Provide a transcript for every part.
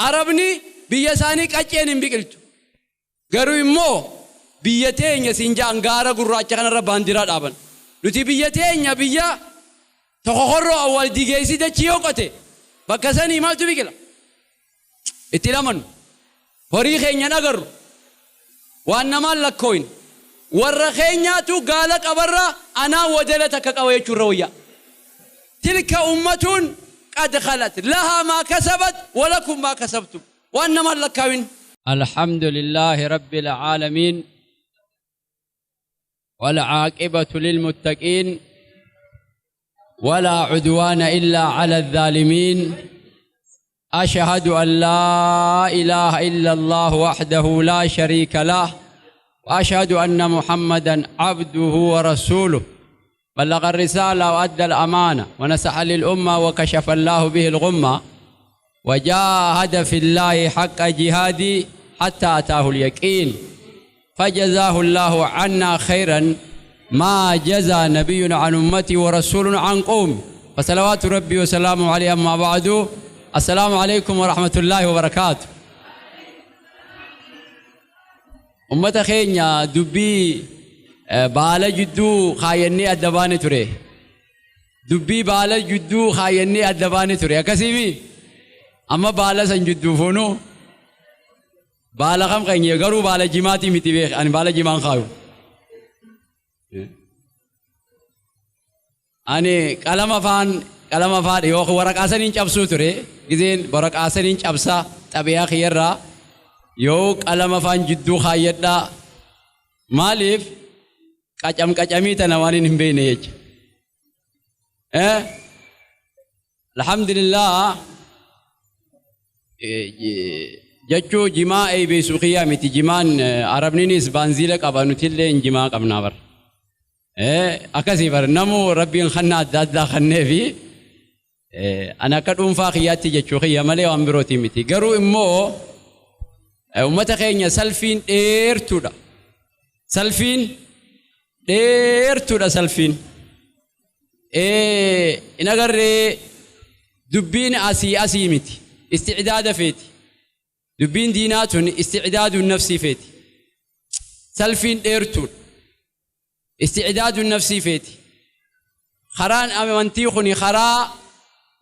Arabni biyya isaanii qacceen hin biqiltu. Garuu immoo biyya teenya siin ja'an gaara gurraacha kanarra baandiraa dhaaban. Nuti biyya teenya biyya tokokorroo awwaal digeessi dachii yoo qote bakka sanii maaltu biqila? Itti lamanu. Horii keenya agarru. Waan namaan lakkooyin. Warra keenyaatu gaala qabarra anaa wadala takka qaba jechuurra wayyaa. تلك أمة قد خلت لها ما كسبت ولكم ما كسبتم وأنما لكاوين. الحمد لله رب العالمين والعاقبة للمتقين ولا عدوان إلا على الظالمين. أشهد أن لا إله إلا الله وحده لا شريك له وأشهد أن محمدا عبده ورسوله بلغ الرسالة وأدى الأمانة ونصح للأمة وكشف الله به الغمة وجاهد في الله حق جهادي حتى أتاه اليقين فجزاه الله عنا خيرا ما جزى نبي عن أمتي ورسول عن قوم. فصلوات ربي وسلامه عليه. أما بعد، السلام عليكم ورحمة الله وبركاته. أمة خينيا دبي baala jidduu kaayyannee adda baane ture. Dubbii baala jidduu kaayyannee adda baane ture. Akkasiimi amma baala san jidduu fuunu baala kam keenye garuu baala jimaatii miti beek ani baala jimaan kaayu. Ani qalama faan yoo waraqaa saniin cabsuu ture gizeen waraqaa saniin cabsaa xabiyaa kiyyarraa yoo qalama faan jidduu kaayyadhaa maaliif qacam qacamii tana waan hin beekne jecha. Alhamdulillah jechuu jimaa eebeesuu kiyyaa miti. Jimaan arabniinis baanziila qaba nutillee jimaa qabnaa bar. Akkasii bar namu rabbiin khanna adda addaa khannee fi ana akka dhuunfaa kiyyaatti jechuu kiyya malee waan birootii miti. Garuu immoo uummata keenya salfiin dheertuudha. Salfiin dheertuudha salfiin. In agarree dubbiin asii asii miti. Isticdaada feeti. Dubbiin diinaa tun isticdaadu nafsii feeti. Salfiin dheertuudha. Isticdaadu nafsii feeti. Karaan amantii kuni karaa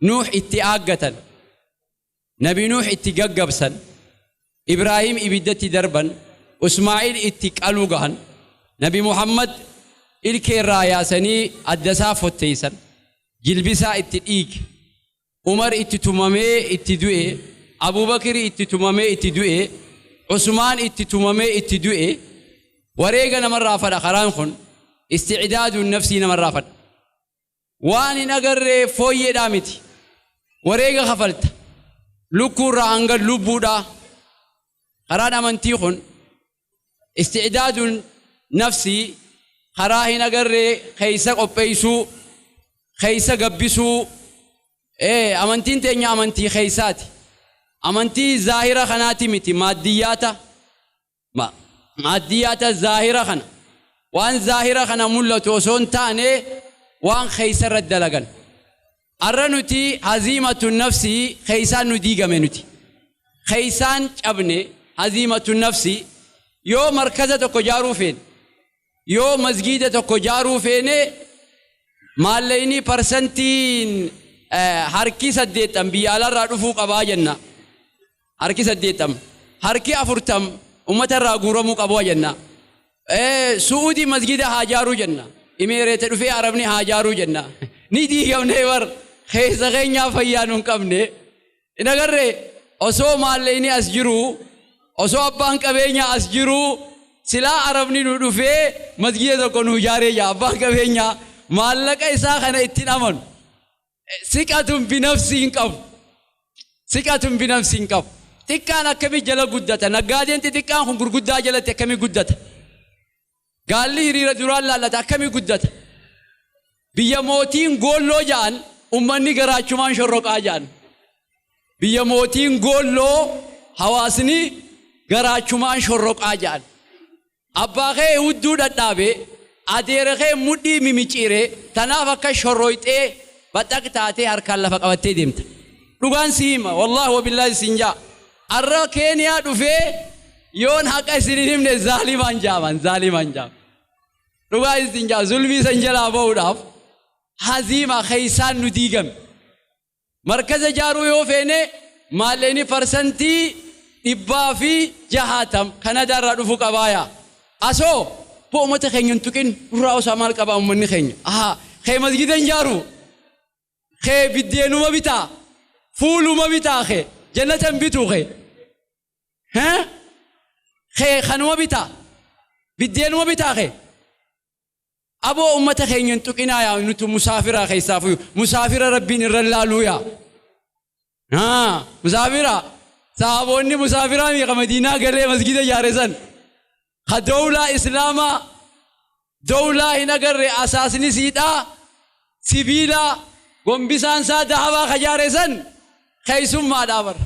Nuux itti aaggatan. Nabi Nuux itti gaggabsan. Ibraahim ibiddatti darban. Ismaa'iil itti qaluu gahan. Nabi Muhammad ilkee irraa yaasanii addasaa fotteeysan. Jilbisaa itti dhiige. Umar itti tumamee itti du'e. Abubakir itti tumamee itti du'e. Usmaan itti tumamee itti du'e. Wareega namarraa fadha karaan kun. Isticdaadu nafsii namarraa fadha. Waan hin agarree fooyyeedhaa miti. Wareega kafalta. Lukkuurraa hanga lubbuudhaa. Karaan amantii kun isticdaadu nafsii karaa hin agarree keessa qopheessuu, keessa gabbisuu. Amantiin teenya amantii keessaati. Amantii zaahira kanaati miti. Maaddiyyaata. Maaddiyyaata zaahira kana. Waan zaahira kana mul'atu osoo hin taane waan keessa irratti dalagan. Arra nuti haziimatu nafsii keessaan nu diigame nuti. Keessaan cabne haziimatu nafsii yoo markaza tokko jaaruu feene yoo masgiida tokko jaaruu feene maallaqni parsantiin harki 80 biyya alaarraa dhufuu qabaa jenna. Harki 80 harki 40 uummata irraa guuramuu qabaa jenna. Su'uudii masgiida haa jaaruu jenna. Imeereete dhufee arabni haa jaaruu jenna. Ni diigamnee bar keessa keenyaa fayyaa nu hin qabne. In agarree osoo maallaqni as jiru osoo abbaan qabeenyaa as jiru silaa arabni nu dhufee masgiida tokko nu ijaaree jira. Abbaan qabeenyaa maallaqa isaa kana ittiin amanu. Siqatun binafsii hin qabu. Siqatun binafsii hin qabu. Xiqqaan akkamii jala guddata? Naggaadeen xixiqqaan kun gurguddaa jalatti akkamii guddata? Gaalli hiriira duraan laallata akkamii guddata? Biyya mootiin goolloo ja'an uummanni garaachumaan shorroqaa ja'an. Biyya mootiin goolloo hawaasni garaachumaan shorroqaa ja'an. Abbaa kee hudduu dhadhaabee adeera kee mudhii mimiciiree tanaaf akka shorroyxee baxaq taatee harkaan lafa qabattee deemta. Dhugaan si hima wallaahi wabillaahi siin jaa. Arra Keeniyaa dhufee yoon haqa isin hin himne zaalimaan jaaman zaalimaan jaaman. Dhugaa isin jaa zulmii san jalaa ba'uudhaaf haziima keeysaan nu diigame. Markaza jaaruu yoo feene maallaqni 160% Kanadaa irraa dhufuu qabaaya. Asoo boo uummata keenya hin tuqin nurraa osaa maal qabaa uummanni keenya. Ahaa kee masgida hin jaaru kee biddeenuma bitaa fuuluma bitaa kee jannata hin bituu kee. Kee kanuma bitaa biddeenuma bitaa kee. Aboo uummata keenya hin tuqinaa yaa nuti musaafiraa keessaafu musaafira rabbiin irra laaluu yaa. Musaafira sahaboonni musaafiraa miiqa Madiinaa galee masgida ijaare san. Ka dowlaa islaamaa dowlaa hin agarre asaasni siidhaa sibiilaa gombisaan isaa dahabaa ka ijaare san keessummaadhaa bar.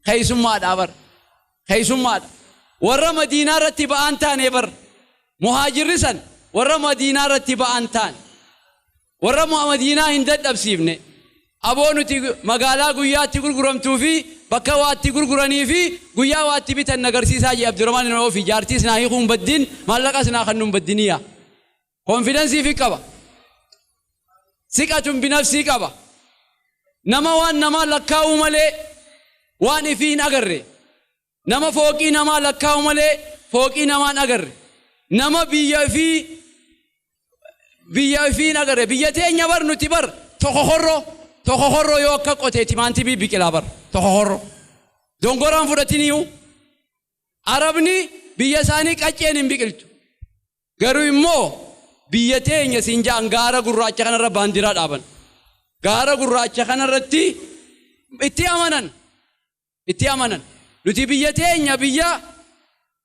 Keessummaadhaa bar. Keessummaadha. Warra Madiinaa irratti ba'aan taane bar. Muhaajirri san warra Madiinaa irratti ba'aan taane. Warra Madiinaa hin dadhabsiifne. Aboo nuti magaalaa guyyaatti gurguramtuu fi bakka waatti gurguranii fi guyyaa waatti bitan agarsiisaa jee Abdurrahmaan ibn Awf jaartiis naa hiikuun baddin maallaqas naa kan nun baddiniya. Konfidensii fi qaba. Siqatun binafsii qaba. Nama waan namaa lakkaa'uu malee waan ifii hin agarre. Nama fooqii namaa lakkaa'u malee fooqii namaa hin agarre. Nama biyya ifii hin agarre. Biyya teenya bar nuti bar tokko horroo tokko horroo yoo akka qotee timaantimii biqilaa bar tokko horroo. Dongoraan fudhatiniiyu Arabni biyya isaanii qacceen hin biqiltu. Garuu immoo biyya teenya siin ja'an gaara gurraacha kanarra baandiraa dhaaban. Gaara gurraacha kanarratti itti amanan. Itti amanan. Nuti biyya teenya biyya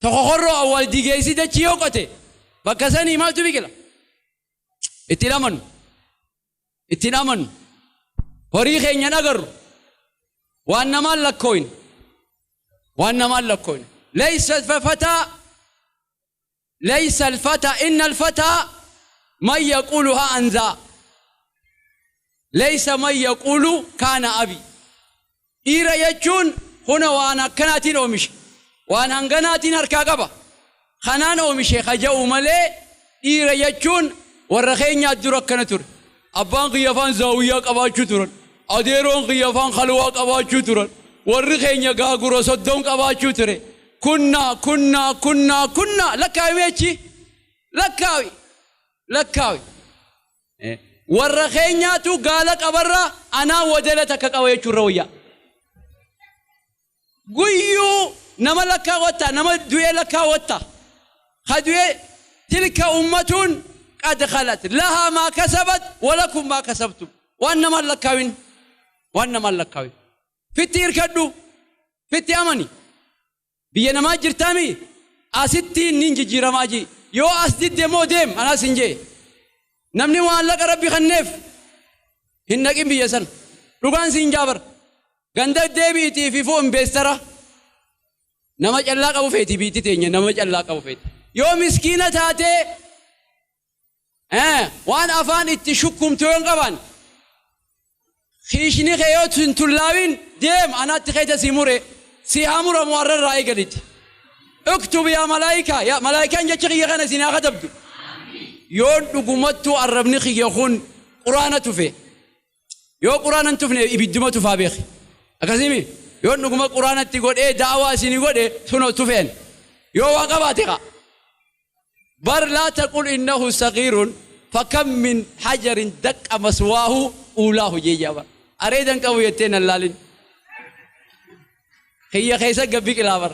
tokko horroo awwaal digeessi dachii yoo qote bakka sanii maaltu biqila? Itti amanu. Itti amanu. Horii keenya agarru. Waan namaan lakkooyin. Waan namaan lakkooyin. Laysa al-fataa laysa al-fataa inna al-fataa man yaqulu haa anzaa. Laysa man yaqulu kaana abi. Dhiira jechuun kuna waan akkanaatiin oomishe. Waan hanganaatiin harkaa qaba. Kanaan oomishe kaja'u malee dhiira jechuun warra keenyaa dura akkana ture. Abbaan kiyya afaan zaawiyyaa qabaachuu turan. Adeeroon kiyya afaan halwaa qabaachuu turan. Warri keenya gaagura 30 qabaachuu ture. Kunnaa kunnaa kunnaa kunnaa lakkaawi meechi lakkaawi lakkaawi. Warra keenyaatu gaala qabarra anaa wadala takka qaba jechuurra wayyaa. Guyyuu nama lakkaawwatta nama du'ee lakkaawwatta. Ka du'ee tilka ummatuun qad khalat lahaa maa kasabat walakum maa kasabtum. Waan namaan lakkaawin waan namaan lakkaawin. Fitti hirkadhu fitti amani. Biyya namaa jirtaami asitti nin jijjiiramaa ji. Yoo as didde moo deem anaas hin jee. Namni maallaqa rabbi kenneef hin naqin biyya sana. Dhugaan siin jaabar. Ganda deebiitii fi fuun beestara. Nama callaa qabu feeti biitti teenya nama callaa qabu feeti. Yoo miskiina taatee waan afaan itti shukkumtu yoo hin qaban kiishni kee yoo hin tullaawin deem anaatti keessa si mure si haa muramu har'arraa eegaliti. Uktub yaa malaayikaa yaa malaayikaan jecha kiyya kana isin haa katabdu. Yoo dhugumattuu arrabni kiyya kun quraana tufe yoo quraana hin tufne ibidduma tufaa beeki. Akkasimi yoo dhuguma quraanatti godhee daawaa isinii godhe sunoo tufeen yoo waa qabaate qa. Bar laa taqul innahu sagiirun fakam min hajarin daqqa maswaahu uulaahu jeeja bar. Areedan qabu jettee nan laalin. Kiyya keessa gabbi qilaa bar.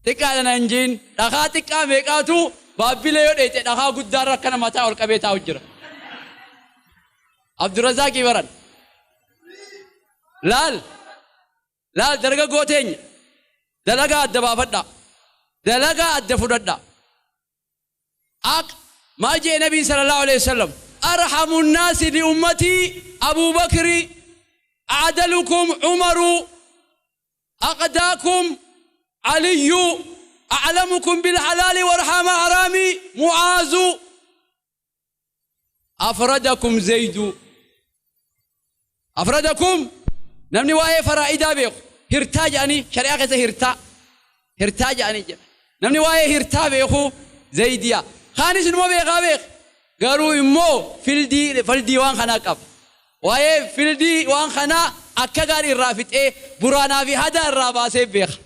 Xiqqaadha nan jiin dhakaa xiqqaa meeqaatu baabbilee yoo dheeyte dhakaa guddaarra akkana mataa ol qabee taa'u jira. Abdurrazaaqii baran. Laal laal dargaggoo teenya dalagaa adda baafadhaa. Dalagaa adda fudhadhaa. Ak maal jee nabiin sallallahu alaihi wasallam arhamu nnaasi li ummatii Abuu Bakri a'dalukum Umaru aqdaakum Aliyyu a'lamukum bil halaali wal haraami Mu'aazu afradakum Zaydu afradakum Namni waa'ee faraa'idaa beeku hirtaa jedhanii shari'aa keessa hirtaa hirtaa jedhanii jedha. Namni waa'ee hirtaa beeku Zaydiyaa. Kaanis inuma beekaa beeka. Garuu immoo fildii waan kanaa qaba. Waa'ee fildii waan kanaa akka gaarii irraa fixee buraanaa fi hadaa irraa baasee beeka.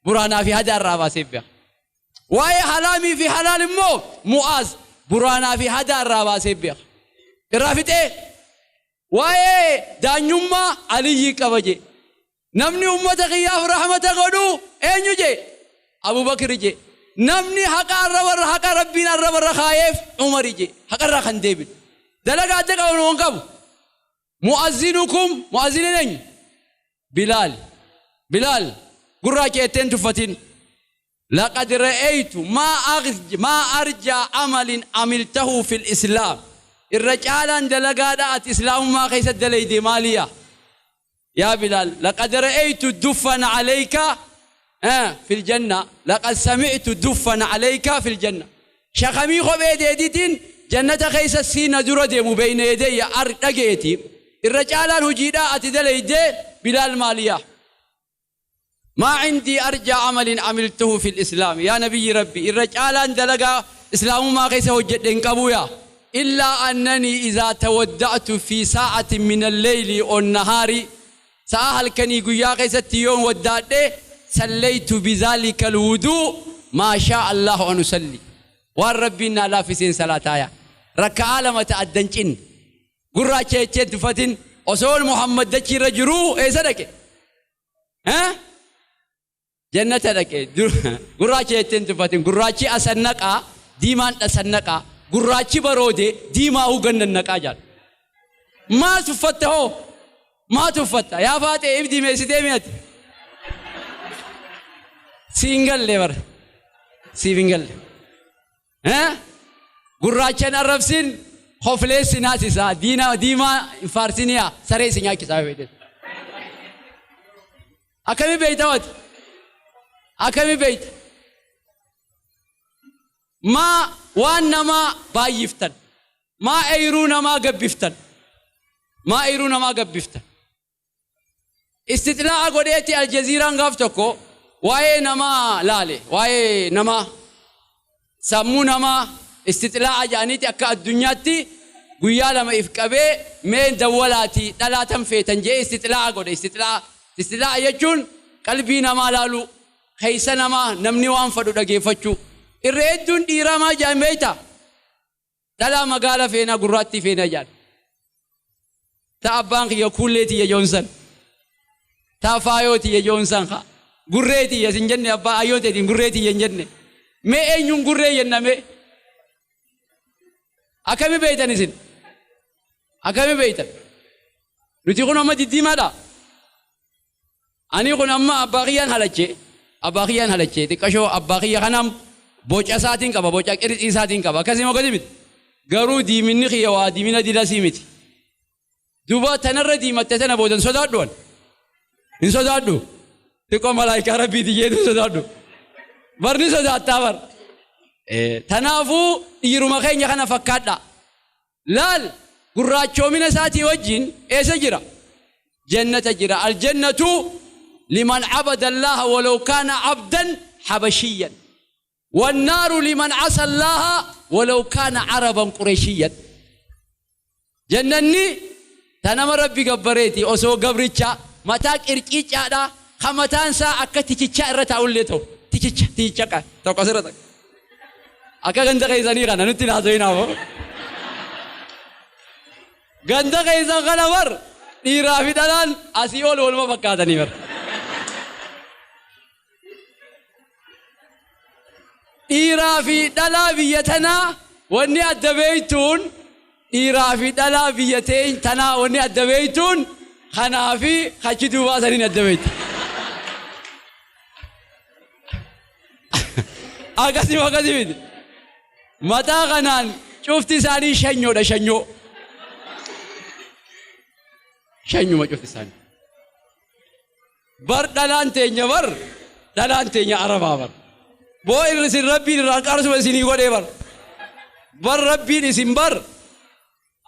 Buraanaa fi hadaa irraa baasee beeka. Waa'ee halaamii fi halaal immoo Mu'aaz buraanaa fi hadaa irraa baasee beeka. Irraa fixee waa'ee daanyummaa Aliyyii qaba jee. Namni ummata kiyyaaf rahmata godhu eenyu jee? Abubakri jee. Namni haqa arrabarra haqa Rabbiin arrabarra kaayeef Umari jee. Haqarraa kan deebinu. Dalagaa adda qabu waan qabu. Mu'azzinukum mu'azziniin eenyu? Bilaal. Bilaal gurraacha jetteen tuffatin. لقد رأيت ما أرجى عمل عملته في الإسلام. الرجال دلقات إسلام ما قيس الدليدي مالية. يا بلال لقد رأيت دفن عليك في الجنة. لقد سمعت دفن عليك في الجنة. شخمي خبيد يدين جنة خيس السين درد بين يدي أرجيتي. الرجال هجيدا أتدليدي بلال مالية. ما عندي أرجى عمل عملته في الإسلام يا نبي ربي. الرجال دلقا إسلام ما قيسه جدن قبويا إلا أنني إذا تودعت في ساعة من الليل أو النهار ساهل كني قيا قيست يوم ودعت سليت بذلك الوضوء ما شاء الله أن أصلي. والربنا لا في سين صلاتايا ركع لما تأدنشن قرأ شيء فتن أصول محمد دشي رجرو إيه صدق ها جنة لك قرأ شيء فتن قرأ شيء أسنقا ديمان أسنقا قرأ شيء برودي ديما هو جنة جال ما تفته ما تفته يا فاتي ابدي ميسيتي سينجل ليبر سينجل ها قرأ الرفسين خفلي سناسيسا دينا ديما فارسينيا سري سينيا كسابة أكمل بيتوت أكمل بيت ما وانما بايفتن ما أيرونا ما قبفتن ما أيرونا ما قبفتن استطلاع قريتي الجزيرة قفتكو واي نما لالي واي نما سمونا ما استطلاع جانيتي أكا الدنيا تي قيا لما إفكابي مين دولاتي تلاتم فيتن جي استطلاع قد استطلاع يجون قلبي نما لالو خيسا نما نمني وانفدو دقي فتشو الرئيدون ديرا ما جان بيتا تلا مقالة فينا قراتي فينا جان تا أبانك يكوليتي يا جونسن تا فايوتي يا جونسن خا قريتي يا سنجنة أبا أيوتي قريتي يا جنة مي أينون قري ينمي أكمل بيتن إذن أكمل بيتن نتيجون أما تدي ماذا أني كون أما أباقيان هلتشي أباقيان هلتشي تكشو أباقيا خنام بوجا ساتين كبا بوجا كريس ساتين كبا كذي ما كذي مت غرو دي مني خيوا دي منا دي لاسيمت دوبا تنر دي متى بودن صدادون إن صدادو تكون ملايكة ربي دي يدو صدادو برني صداد تابر تنافو يروما خين يخنا فكاتا لال قراتشو من ساتي وجين إيش جرا جنة جرا الجنة لمن عبد الله ولو كان عبدا حبشيا والنار لمن عصى الله ولو كان عربا قريشيا جنني تنم ربي قبريتي أسو قبريتشا متاك إرقيتشا دا خمتان سا أكا تيكيتشا إرتا أوليتو تيكيتشا تيكيتشا توقع akka ganda keessanii kana nutti naasofinaaf. Ganda keessan kana bar dhiiraa fi dhalaan asii ol waluma fakkaatanii bar. Dhiiraa fi dhalaa biyya tanaa wanni adda beeytuun dhiiraa fi dhalaa biyya tanaa wanni adda beeytuun kanaa fi achi duubaa saniin adda beeytu. Akkasii akkasii miti. Mataa kanaan cufti isaanii shanyoodha shanyoo. Shanyuma cufti isaanii. Bar dhalaan teenya bar dhalaan teenya arabaa bar. Boo isin rabbiin irraa qarsuma isinii godhee bar. Bar rabbiin isin bar.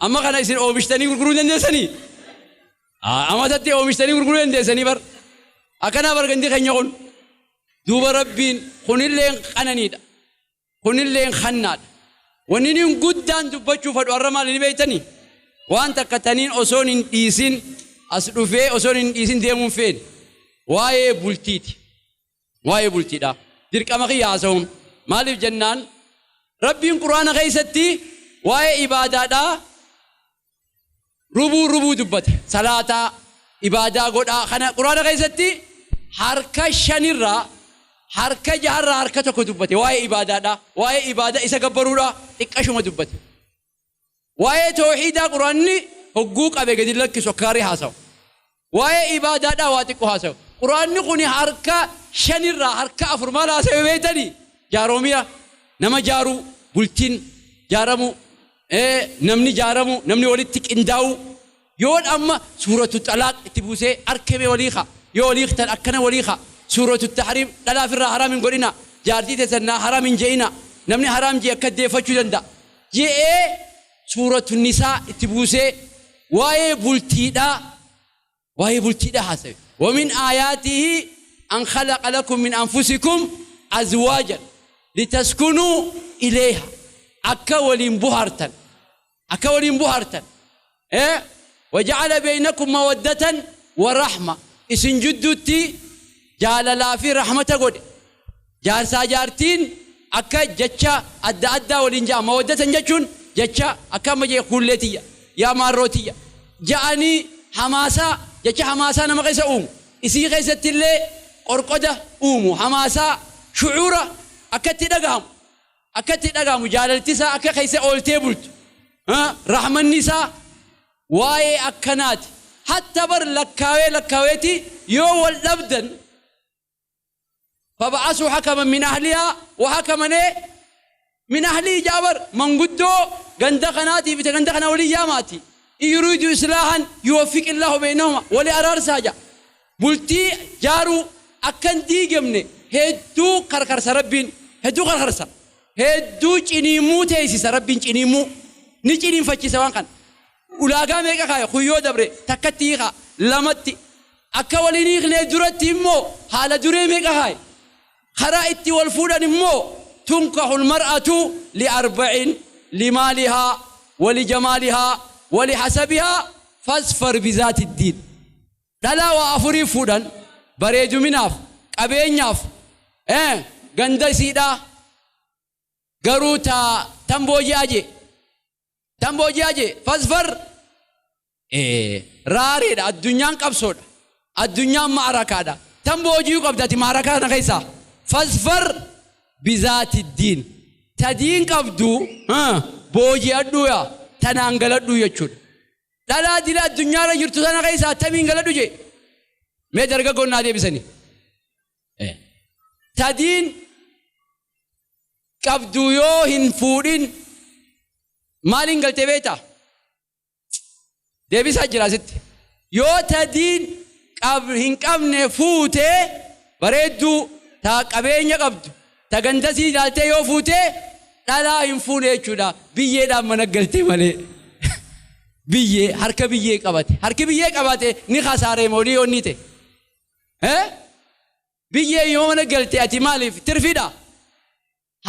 Amma kana isin oomishtanii gurguruu dandeessanii? Amatatti oomishtanii gurguruu dandeessanii bar. Akkanaa bar gandi keenya kun. Duuba Rabbiin kunilleen qananiidha. Kunilleen khannaadha. Wanni inni guddaan dubbachuu fadhu har'a maal ni beektanii? Waan takka taniin osoon hin dhiisin as dhufee osoon hin dhiisin deemuun feene. Waa'ee bultiiti. Waa'ee bultiidha. Dirqama kiyya haasa'uun. Maaliif jennaan Rabbiin Quraana keessatti waa'ee ibaadaadhaa rubuu rubuu dubbate. Salaataa, ibaadaa godhaa. Kana Quraana keessatti harka shanirraa harka jaharraa harka tokko dubbate. Waa'ee ibaadaadhaa. Waa'ee ibaadaa isa gabbaruudhaa xiqqashuma dubbate. Waa'ee toohiidaa Quraanni hogguu qabe gadi lakkisu akka gaarii haasawu. Waa'ee ibaadaadhaa waa xiqqoo haasawu. Quraanni kun harka shanirraa harka afur maal haasawe beektanii? Jaaroomiya nama jaaruu, bultiin jaaramuu, namni jaaramuu, namni walitti qindaa'uu. Yoon amma suuratu xalaaq itti buusee harkame walii haa. Yoo walii tan akkana walii haa. Suuratu tahriim dhalaaf irraa haraam hin godhina. Jaartii teessannaa haraam hin je'ina. Namni haraam jee akka deeffachuu danda'a. Je'ee suuratu nisaa itti buusee waa'ee bultiidhaa waa'ee bultiidhaa haasawe. ومن آياته أن خلق لكم من أنفسكم أزواجا لتسكنوا إليها. أكا ولين بهرتن. أكا ولين بهرتن. إيه؟ وجعل بينكم مودة ورحمة. إسن جدتي جعل لا في رحمة قد. جارسا جارتين أكا جتشا أدى أدى ولين جاء مودة جتشون جتشا أكا مجي خولتي يا ماروتي جاءني حماسة جتشا حماسة نما قيس أوم إسي قيسة اللي قرقدة أومو حماسة شعورة أكا تدقام أكا تدقام جالتسا أكا قيسة أولتي بلت ها رحمة النساء واي أكنات حتى بر لكاوي لكاويتي يو والأبدن فبعثوا حكما من أهلها وحكما من أهله جابر من قدو قندقناتي في تقندقنا ولي جاماتي يريد إصلاحا يوفق الله بينهما ولي أرار ساجا بلتي جارو أكن ديجمني هدو قرقر سربين هدو قرقر سر هدو جنيمو تيسي سربين جنيمو نجنيم فتشي سوان كان ولاغا ميكا خاي خيو دبري تكتيخا لمتي أكا وليني خني درتي مو حالة دري ميكا خاي خرائتي والفودان مو تنكح المرأة لأربع لمالها ولجمالها ولحسبها فاظفر بذات الدين. دلا وأفري فودان بريدو مناف قبينياف غندا سيدا غروتا تنبوجي أجي تنبوجي أجي فاظفر راري الدنيا قبصود الدنيا معركة تنبوجي قبضتي معركة نخيسا فاظفر بذات الدين تدين قبضو بوجي أدويا تنانغلدو يچود دلا دلا الدنيا را جرتو تنا قيسا تمين غلدو جي مي درغا غونا دي بسني تدين قبضو يو هن فودين مالين غلتي بيتا ديبسا جرا ست يو تدين قبل هن قبنه فوته بريدو تا قبينيا قبضو تا غندسي دالتي يو فوته دلا هن فونه چودا biyyeedhaan mana galtee malee biyyee harka biyyee qabate harki biyyee qabate ni khasaaree moolii onni ta'e biyyee yoo mana galte ati maaliif tirfidha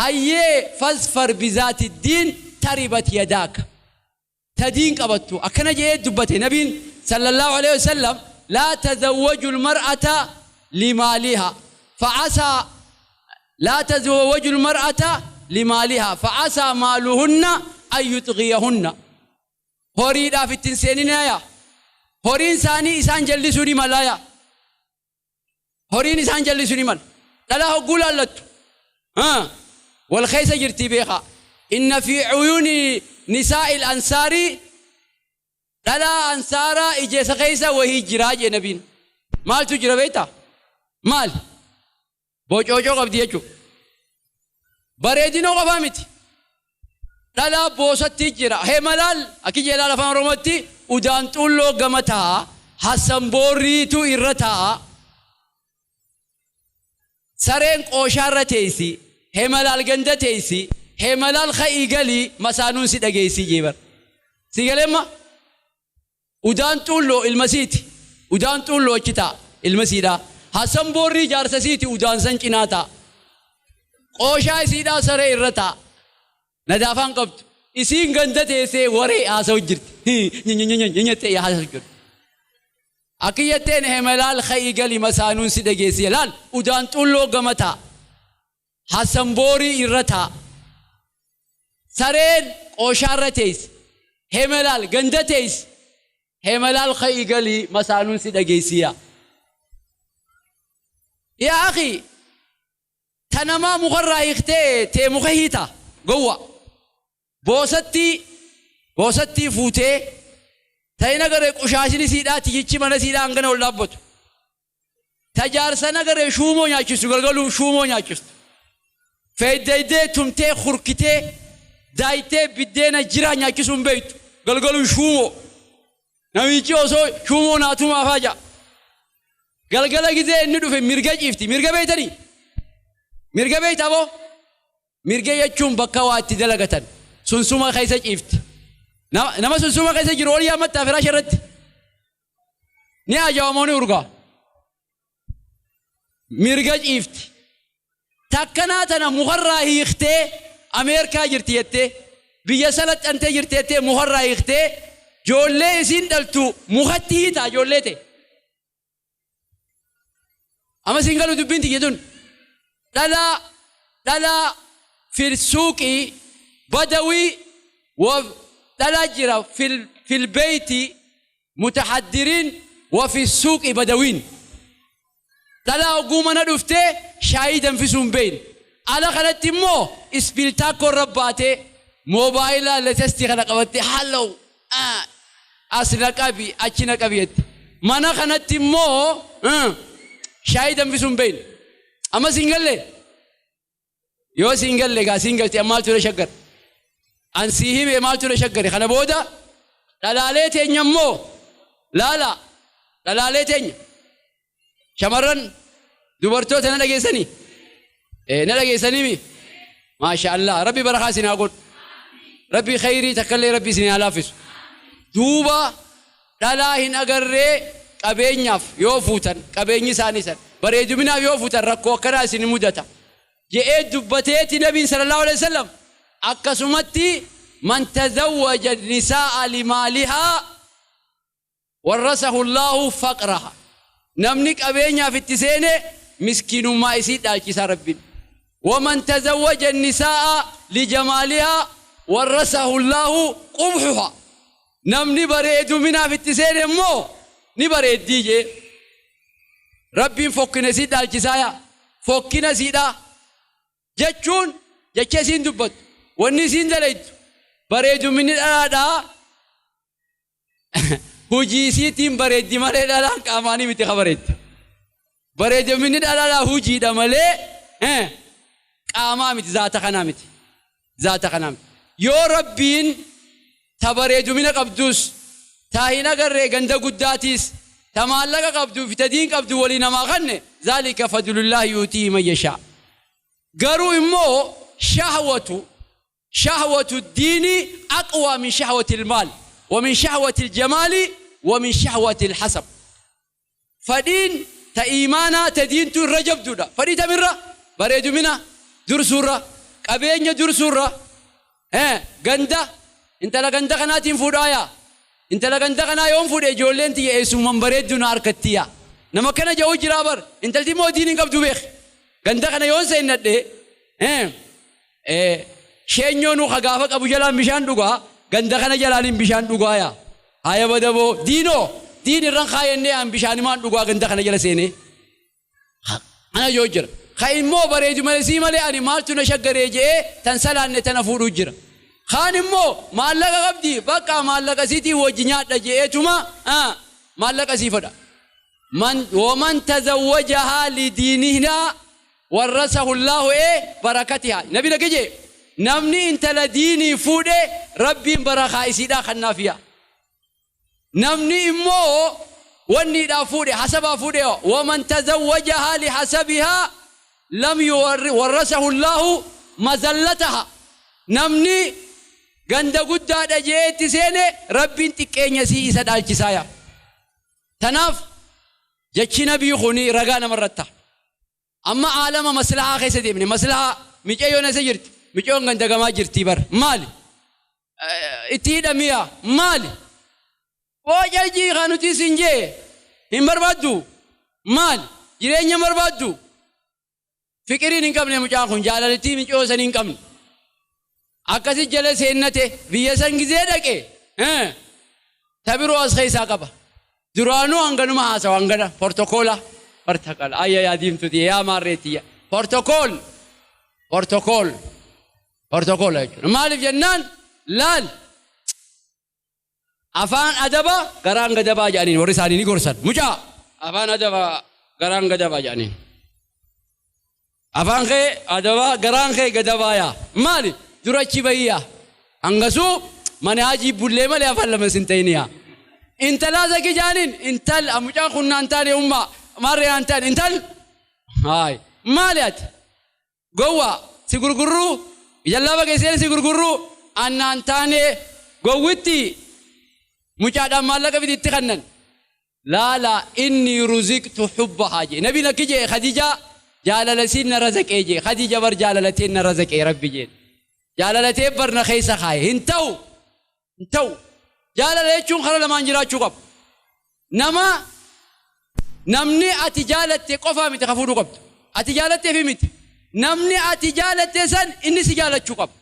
hayyee fasfar bizaati diin taribat yadaaka tadiin qabattu akkana jee dubbate nabiin sallallahu alayhi wasallam laa tazawwaju almar'ata limaaliha fa'asa laa tazawwaju almar'ata لمالها فعسى مالهن أن يطغيهن. هوري في التنسينين يا هورين ساني إسان جلسوني ملايا هورين إسان جلسوني مال لا هو قول الله ها والخيسة جرتي بيخا إن في عيون نساء الأنصار لا أنصارا إجيس خيسة وهي جراج نبين مال تجرى بيتا مال بوجوجو قبدي يجو bareedinoo qofaa miti dhalaa boosatti jira hemalaal akki jeelaa afaan oromootti udaan xulloo gama taa'a hassanboorriitu irra taa'a sareen qooshaarra teessi hemalaal ganda teessi hemalaal ka'ii galii masaanuun si dhageessi jeebar si galeemma Udaan xuulloo ilma siiti. Udaan xuulloo achi taa'a ilma siidhaa. Hassan boorrii jaarsa siiti udaan san cinaa taa'a. Qooshaa isiidhaa saree irra taa'a. Nadaafaan qabdu. Isiin ganda teessee waree haasa'u jirti. Nyattee haasa'u jirti. Akiyyatteen hemelaal ka'ii gali masaanuun si dhageessi laal udaan xuulloo gama taa'a. Hassan boorii irra taa'a. Sareen qooshaarra teessi. Hemelaal ganda teessi. Hemelaal ka'ii gali masaanuun si dhageessiya. Yaa akhi tanamaa mukarraa hiiktee tee muka hiita gowwa. Boosattii fuutee ta'in agaree qushaashini siidhaa tiyyichi mana siidhaa hangana ol dhaabbatu. Tajaarsa nagaree shuumoo nyaachistu galgaluu shuumoo nyaachistu. Feeddeeydee tumtee hurkitee daayitee biddeena jiraa nyaachisuu hin beektu galgaluu shuumoo. Namichi osoo shuumoo naatumaa faaja. Galgala gizee inni dhufe mirga ciifti. Mirga beeytanii? Mirga beeyta boo? Mirga jechuun bakka waa itti dalagatan. Sunsuma keessa ciifti. Nama sunsuma keessa jiru ol yaammattaa firaasha irratti. Ni ajaa'ibamoo ni urgaa. Mirga ciifti. Takkanaa tana mukarraa hiiktee Ameerikaa jirti jettee biyya salaxxantee jirti jettee mukarraa hiiktee ijoollee isiin dhaltu mukatti hiitaa ijoollee ta'e. Amma siin galu dubbiin tiyya tun. Dhalaa fil suuqii badawii wa dhalaa jira fil beeyti mutahaddiriin wa fi suuqii badawiin. Dhalaa oguu mana dhuftee shaayii danfisuu hin beekne. Ala kanatti immoo ispiiltaakkoo irra baatee moobaayila latestii kana qabattee halloo as na qabi achi na qabi jette. Mana kanatti immoo shaayii danfisuu hin beekne. Amma siin galle? Yoo siin galle egaa siin galte maaltu na shaggar? An sii hime maaltu na shaggare? Kana booda dhalaalee teenya immoo laala dhalaalee teenya shamarran dubartoota na dhageessanii? Na dhageessanii mi? Maasha Allah Rabbi barakaa isin haa godhu. Rabbi khayrii takkallee Rabbi isin haa laaffisu. Duuba dhalaa hin agarree qabeenyaaf yoo fuutan qabeenyi isaanii san bareeduminaaf yoo fuutan rakkoo akkanaa isin mudata. Je'ee dubbateeti nabiin sallallahu alaihi wasallam akkasumatti man tazawwaja nisaa'a limaalihaa warrasahu Allahu faqraha. Namni qabeenyaaf itti seene miskiinummaa isii dhaalchisaa Rabbiin. Waman tazawwaja nisaa'a lijamaalihaa warrasahu Allahu qubhuha. Namni bareeduminaaf itti seene immoo ni bareeddii jee. Rabbiin fokkina isii dhaalchisaa yaa. Fokkina isiidhaa jechuun jecha isiin dubbattu. Wanni isiin dalaytu bareeduminni dhalaadhaa hujii isiitiin bareeddi malee dhalaan qaamaanii miti ka bareeddi. Bareeduminni dhalaadhaa hujiidha malee qaamaa miti zaata kanaa miti. Zaata kanaa miti. Yoo Rabbiin ta bareedumina qabdus ta hin agarree ganda guddaatiis ta maallaqa qabduu fi ta diin qabdu walii namaa kanne zaalika fadlullaahi yuutiihi man yashaa. Garuu immoo shahwatu diini aqwaa min shahwati ilmaal wa min shahwati iljamaali wa min shahwati ilhasab. Fadhiin ta iimaanaa ta diintuu irra jabduudha. Fadhii tamirra bareedumina dursuurra qabeenya dursuurra ganda intala ganda kanaatiin fuudhaayaa. Intala ganda kanaa yoon fuudhe ijoolleen tiyya eessummaan bareedduu na harkattiya. Nama kana ja'uu jiraa bar intalti immoo diin hin qabdu beek. Ganda kana yoon seennadhe sheenyoo nu gaafa qabu jalaan bishaan dhugaa ganda kana jalaan hin bishaan dhugaaya. Haya badaboo diinoo diin irraan kaayannee an bishaanimaan dhugaa ganda kana jala seenee. Ana yoo jira. Ka immoo bareedu malee sii malee ani maaltu na shaggaree je'ee tan salaanne tana fuudhuu jira. Kaan immoo maallaqa qabdi bakka maallaqa siitii wajji nyaadha je'eetuma maallaqa sii fedha. Waman tazawwajahaa lidiinihaa warrasahu Allaahu barakatihaa. Nabi dhage jee namni intala diinii fuudhe Rabbiin barakaa isiidhaa kannaafiya. Namni immoo wanniidhaa fuudhe hasabaa fuudhe waman tazawwajahaa lihasabihaa lam warrasahu Allaahu mazallataha. Namni Ganda guddaadha jee itti seene Rabbiin xiqqeenya sii isa dhaalchisaa yaa. Tanaaf jechi nabii kuni ragaa namarratti ta'a. Amma aalama maslahaa keessa deemne maslahaa micayyoon eessa jirti? Micayyoon ganda gamaa jirtii bar maali? Itti hidhamiyaa maali? Boojalji kan nuti isin jee hin barbaaddu maali? Jireenya hin barbaaddu? Fiqiriin hin qabne mucaan kun jaalalittii micayoo sanii hin qabne. Akkasi jala seennate biyya san gizee dhaqe ta biroo as keessaa qaba. Duraanuu hanganuma haasawa hangana portokoola portokoola ayya yaa diimtuti yaa maarreetiyya portokool portokool portokoola jechuudha. Maaliif jennaan laal afaan adaba garaan gadabaa jedhaniin warri isaanii ni gorsan. Mucaa afaan adaba garaan gadabaa jedhaniin. Afaan kee adabaa garaan kee gadabaa yaa maali durachi bayyaa hangasuu mana hajii bullee malee afaan lama sin ta'in yaa. Intalaa zaki jaaniin intal mucaan kun naan taane ummaa maarree naan taane intal haay maali ati gowwaa si gurgurruu jallaaba keesseen si gurgurruu annaan taane gowwitti mucaadhaan maallaqa fidi itti kannan laala inni ruziqtu hubbahaa jee nabiin akki jee Khadijaa jaalala siin na razaqee jee Khadija bar jaalalateen na razaqee rabbi jeen jaalalatee bar na keessa kaaye hin ta'u hin ta'u. Jaalala jechuun karaa lamaan jiraachuu qaba. Nama namni ati jaalatte qofaa miti ka fuudhuu qabdu. Ati jaalatteefi miti. Namni ati jaalatte san inni si jaalachuu qaba.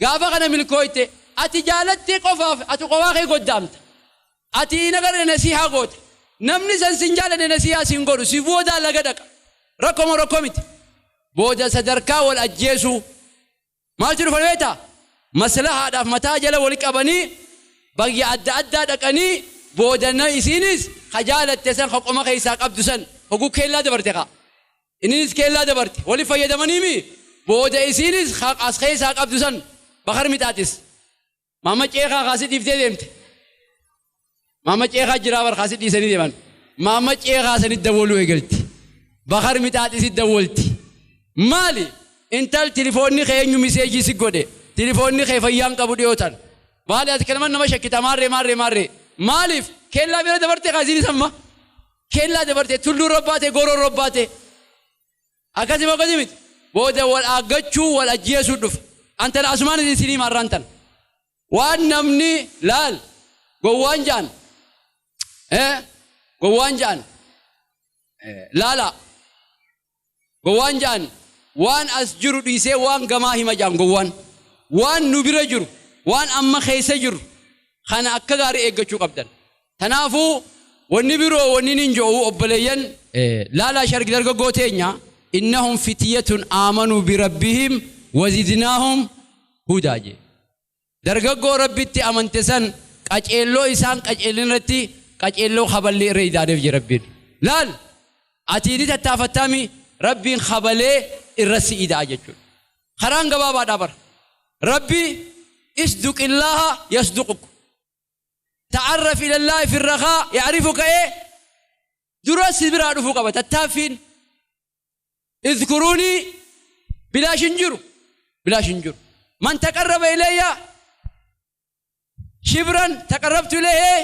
Gaafa kana milkooyte ati jaalatte qofaaf ati qofaa kee goddaamta. Ati hin agarre nasiihaa goota. Namni san sin jaalanne nasiihaa sin godhu si boodaa laga dhaqa. Rakkoo moo rakkoo miti. Booda sadarkaa wal ajjeesuu. Maaltu dhufa beektaa? Maslahaadhaaf mataa jala wal qabanii biyya adda addaa dhaqanii booda na isiinis ka jaalatte san ka qoma keessaa qabdu san hoguu keellaa dabarte kaa. Inninis keellaa dabarte wali fayyadamanii mi booda isiinis ka as keessaa qabdu san bakar mixaaxis. Maama ceekaa kaasii dhiiftee deemte. Maama ceekaa jiraa bar kaasii dhiisanii deeman. Maama ceekaa sanitti dawwaluu eegalti. Bakar mixaaxisitti dawwalti. Maali? Intal tilifoonni kee eenyu miseejii si godhe? Tilifoonni kee fayyaan qabu dhiyootan. Maali ati kanama nama shakkita maarree maarree maarree. Maaliif? Keellaa bira dabarte kaasiin samma. Keellaa dabarte tulluu robbaate goroo robbaate. Akkasuma akkasii miti. Booda wal aaggachuu wal ajjeesuu dhufa. Antana asumaan isin sinii maarraan tan. Waan namni laal gowwaan jaan. Gowwaan jaan. Laala. Gowwaan jaan waan as jiru dhiisee waan gamaa hima jaan gowwaan. Waan nu bira jiru waan amma keessa jiru kana akka gaarii eeggachuu qabdan. Kanaafuu wanni biroo wanni nin jedhu obboleeyyan laalaa shargi dargaggoo teenya innahum fitiyatun aamanuu birabbihim wazidnaahum hudaa jee. Dargaggoo rabbitti amante san qaceelloo isaan qaceellin irratti qaceelloo kaballee irra idaaneef jee rabbiin. Laal ati ni tattaafattaami rabbiin kabalee irra si idaa jechuudha. Karaan gabaabaadhaa bara. Rabbi isduqillaaha yasduquk. Ta'arraf ilallaahi fi rakaa ya'rifuka ee dura si biraa dhufuu qaba tattaaffiin. Idkuruunii bilaash hin jiru. Bilaash hin jiru. Man taqarraba ilayya shibran taqarrabtu ilayhi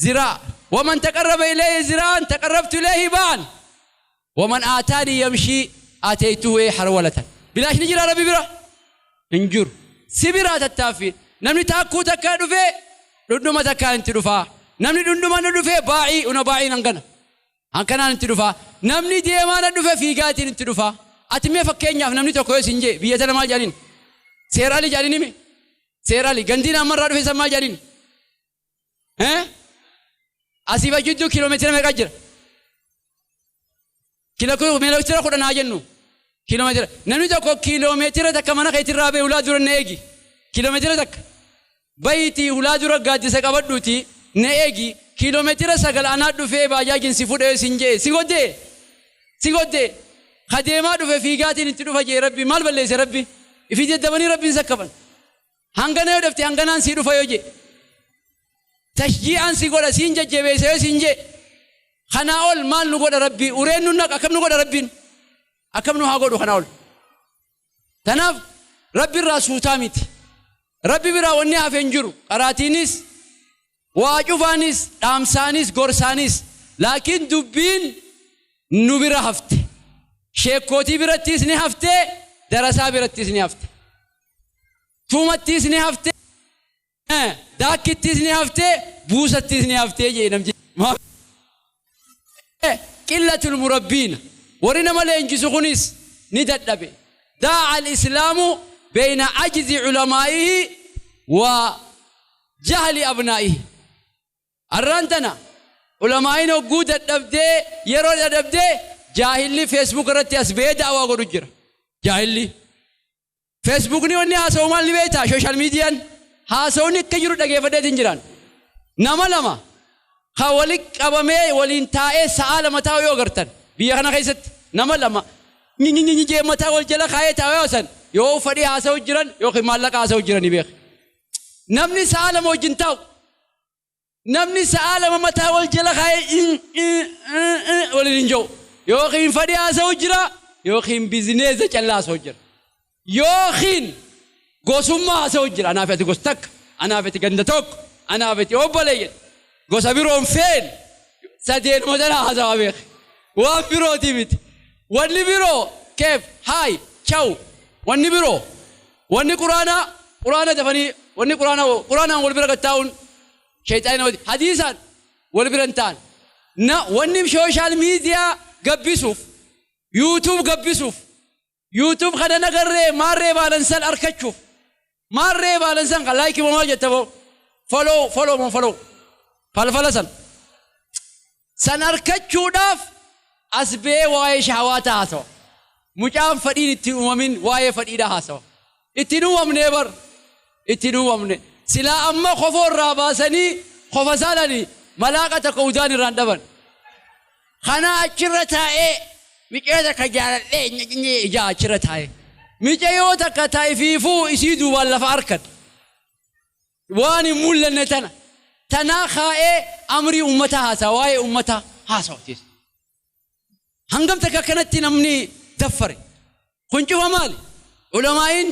ziraa. Waman taqarraba ilayhi ziraan taqarrabtu ilayhi ba'an. Waman aataanii yamshii ataytuhu harwalatan. Bilaash ni jira rabbi bira? Hin jiru. Si biraa tattaaffiin. Namni taakkuu takkaa dhufee dhundhuma takkaan itti dhufaa. Namni dhundhuma na dhufee baa'ii una baa'iin hangana. Hankanaan itti dhufaa. Namni deemaa na dhufe fiigaatiin itti dhufaa. Ati mee fakkeenyaaf namni tokko yoo isin jee biyya tana maal jedhaniin? Seerali jedhaniin himi? Seerali gandiin ammarraa dhufe san maal jedhaniin? Asiif achidduu kiiloomeetira meeqa jira? Kiiloomeetira 10 haa jennu. Kiiloomeetira. Namni tokko kiiloomeetira takka mana keetirraa ba'e hulaa dura na eegi. Kiiloomeetira takka. Bayitii hulaa dura gaaddisa qabadhuuti na eegi. Kiiloomeetira 9 anaa dhufee baajaajiin si fudhee sin jee si goddee. Si goddee. Kadeemaa dhufe fiigaatiin itti dhufa jee rabbi maal balleesse rabbi? Ifi jeddabanii rabbiin sakkaban. Hangana yoo dhufte hanganaan sii dhufa yoo jee. Tashji'aan si godha siin jajjabeessa yoo siin jee. Kanaa ol maal nu godha rabbi? Ureen nu naqa akkam nu godha rabbiin? Akkam nu haa godhu kanaa ol? Tanaaf rabbi irraa suutaa miti. Rabbi biraa wanni hafe hin jiru. Qaraatiinis, waa cufaanis, dhaamsaanis, gorsaanis. Laakiin dubbiin nu bira hafte. Sheekkootii birattis ni hafte, darasaa birattis ni hafte. Tuumattis ni hafte, daakkittis ni hafte, buusattis ni hafte jee namti. Qillatul murabbiina. Warri nama leenjisu kunis ni dadhabe. Daa'a al-islaamu bayna ajzi ulamaa'ihi wa jahli abnaa'ihi. Arraan tana ulamaa'iin hogguu dadhabdee yeroo dadhabdee jaahilli Facebook irratti as ba'ee da'awaa godhu jira. Jaahilli. Facebookni wanni haasa'u maal ni beektaa? Social miidiyaan haasa'uun akka jiru dhageeffadheetiin jiran. Nama lama ka wali qabamee waliin taa'ee sa'a 2 taa'u yoo agartan biyya kana keessatti nama lama ñi jee mataa wal jala kaa'ee taa'u yoo san yoo fadhii haasa'u jiran yookiin maallaqa haasa'u jiran ni beeka. Namni sa'a 2 wajjin taa'u namni sa'a 2 mataa wal jala kaa'ee waliin hin jiru yookiin fadhii haasa'u jira yookiin bizineeza callaa haasa'u jira yookiin gosummaa haasa'u jira. Anaaf ati gosa takka, anaaf ati ganda tokko, anaaf ati obboleeyyan gosa biroon feen sadeenuma tana haasawaa beeke waan birooti miti. Wanni biroo keef haay chaw wanni biroo wanni quraanaa quraana dafanii wanni quraanaa quraanaan wal bira gattaa'uun shayxaanii namatti hadiisaan wal bira hin ta'an. Na wanni sooshaal miidiyaa gabbisuuf yuutuub gabbisuuf yuutuub kana nagarree maarree baalansan arkachuuf maarree baalansan kan laayikii moo maal jetta boo follow follow moo follow falfala san san arkachuudhaaf as ba'ee waa'ee shahawaataa haasawa. Mucaan fadhiin ittiin uumamin waa'ee fadhiidhaa haasawa. Ittiin uumamnee bar ittiin uumamne. Silaa amma kofoo irraa baasanii kofa saalanii malaaqa takka udaan irraan dhaban. Kana achirra taa'ee micee takka jaaladhee ijaa achirra taa'ee. Micee takka taa'e fiifuu isii duubaan lafa harkan. Waan hin mul'anne tana. Tanaa kaa'ee amrii uummataa haasawa waa'ee uummataa haasawa. Hangam takka akkanatti namni daffare. Kun cufa maali? Ulamaa'iin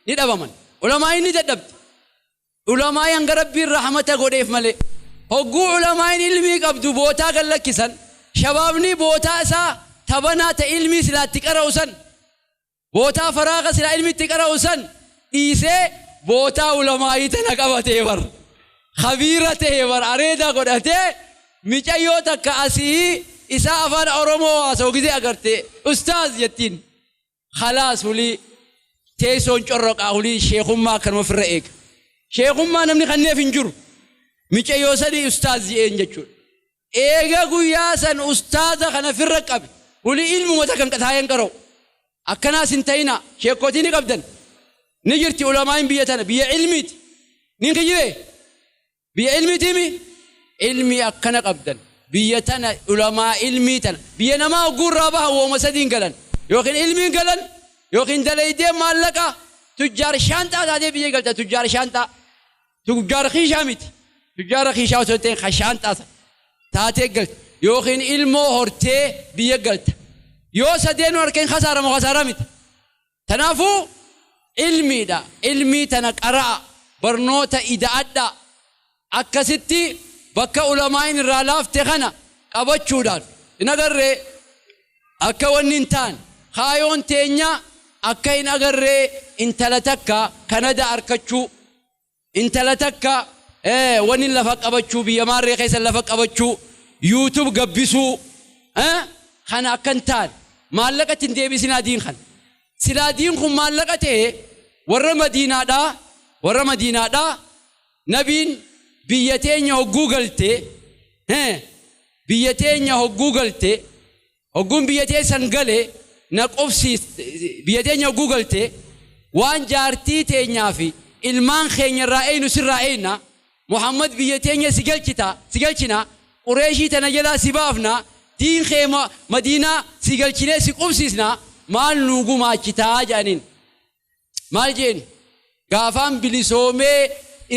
ni dhabaman. Ulamaa'iin ni dadhabde. Ulamaa'iin hanga rabbiin rahmata godheef malee. Hogguu ulamaa'iin ilmii qabdu bootaa gad lakkisan. Shabaabni bootaa isaa tabanaa ta ilmii silaa itti qara'u san. Bootaa faraaqa silaa ilmi itti qara'u san dhiisee bootaa ulamaa'ii tana qabatee bar. Khabiira ta'e bar areeda godhatee micayyoo takka asii isaa afaan Oromoo haasa'u gisee agarte ustaaz jettiin. Khalaas hulii teessoon corroqaa hulii sheekummaa akkanuma ofirra eega. Sheekummaa namni kanneef hin jiru. Micayyoo sadii ustaaz je'een jechuudha. Eega guyyaa san ustaaza kana ofirra qabe hulii ilmuma takka taa'een qara'u. Akkanaas hin ta'ina sheekotii ni qabdan. Ni jirti ulamaa'iin biyya tana biyya ilmiiti. Ni kijibee biyya ilmiitiimi ilmii akkana qabdan. Biyya tana ulamaa ilmii tana biyya namaa hogguu irraa bahan wooma sadiin galan yookiin ilmiin galan yookiin dalaydee maallaqa tujjaar shaanxaa taatee biyya galta tujjaar shaanxaa tujjaar kiishaa miti tujjaara kiishaa osoo hin ta'in ka shaanxaa taatee galta yookiin ilmoo hortee biyya galta yoo sadeenuu harkeen kasaaramu kasaaraa miti. Kanaafuu ilmiidha ilmii tana qara'a barnoota ida'adha akkasitti bakka ulamaa'iin irraa laafte kana qabachuudhaan hin agarree akka wanni hin taane kaayoon teenya akka hin agarree intala takka Kanada arkachuu intala takka wanni lafa qabachuu biyya maarree keessa lafa qabachuu yuutuub gabbisuu kana akka hin taane maallaqatti hin deebisinaa diin kana. Silaa diin kun maallaqa ta'e warra Madiinaadhaa nabiin biyya teenya hogguu galte biyya teenya hogguu galte hogguun biyya teessan gale na qubsiis biyya teenya hogguu galte waan jaartii teenyaa fi ilmaan keenya irraa eeynu sirraa eeyna Muhammad biyya teenya si galchita si galchina Qureeshii tana jalaa si baafna diin kee Madiinaa si galchinee si qubsiisna maal nuu gumaachitaa jedhaniin. Maal jeen gaafaan bilisoomee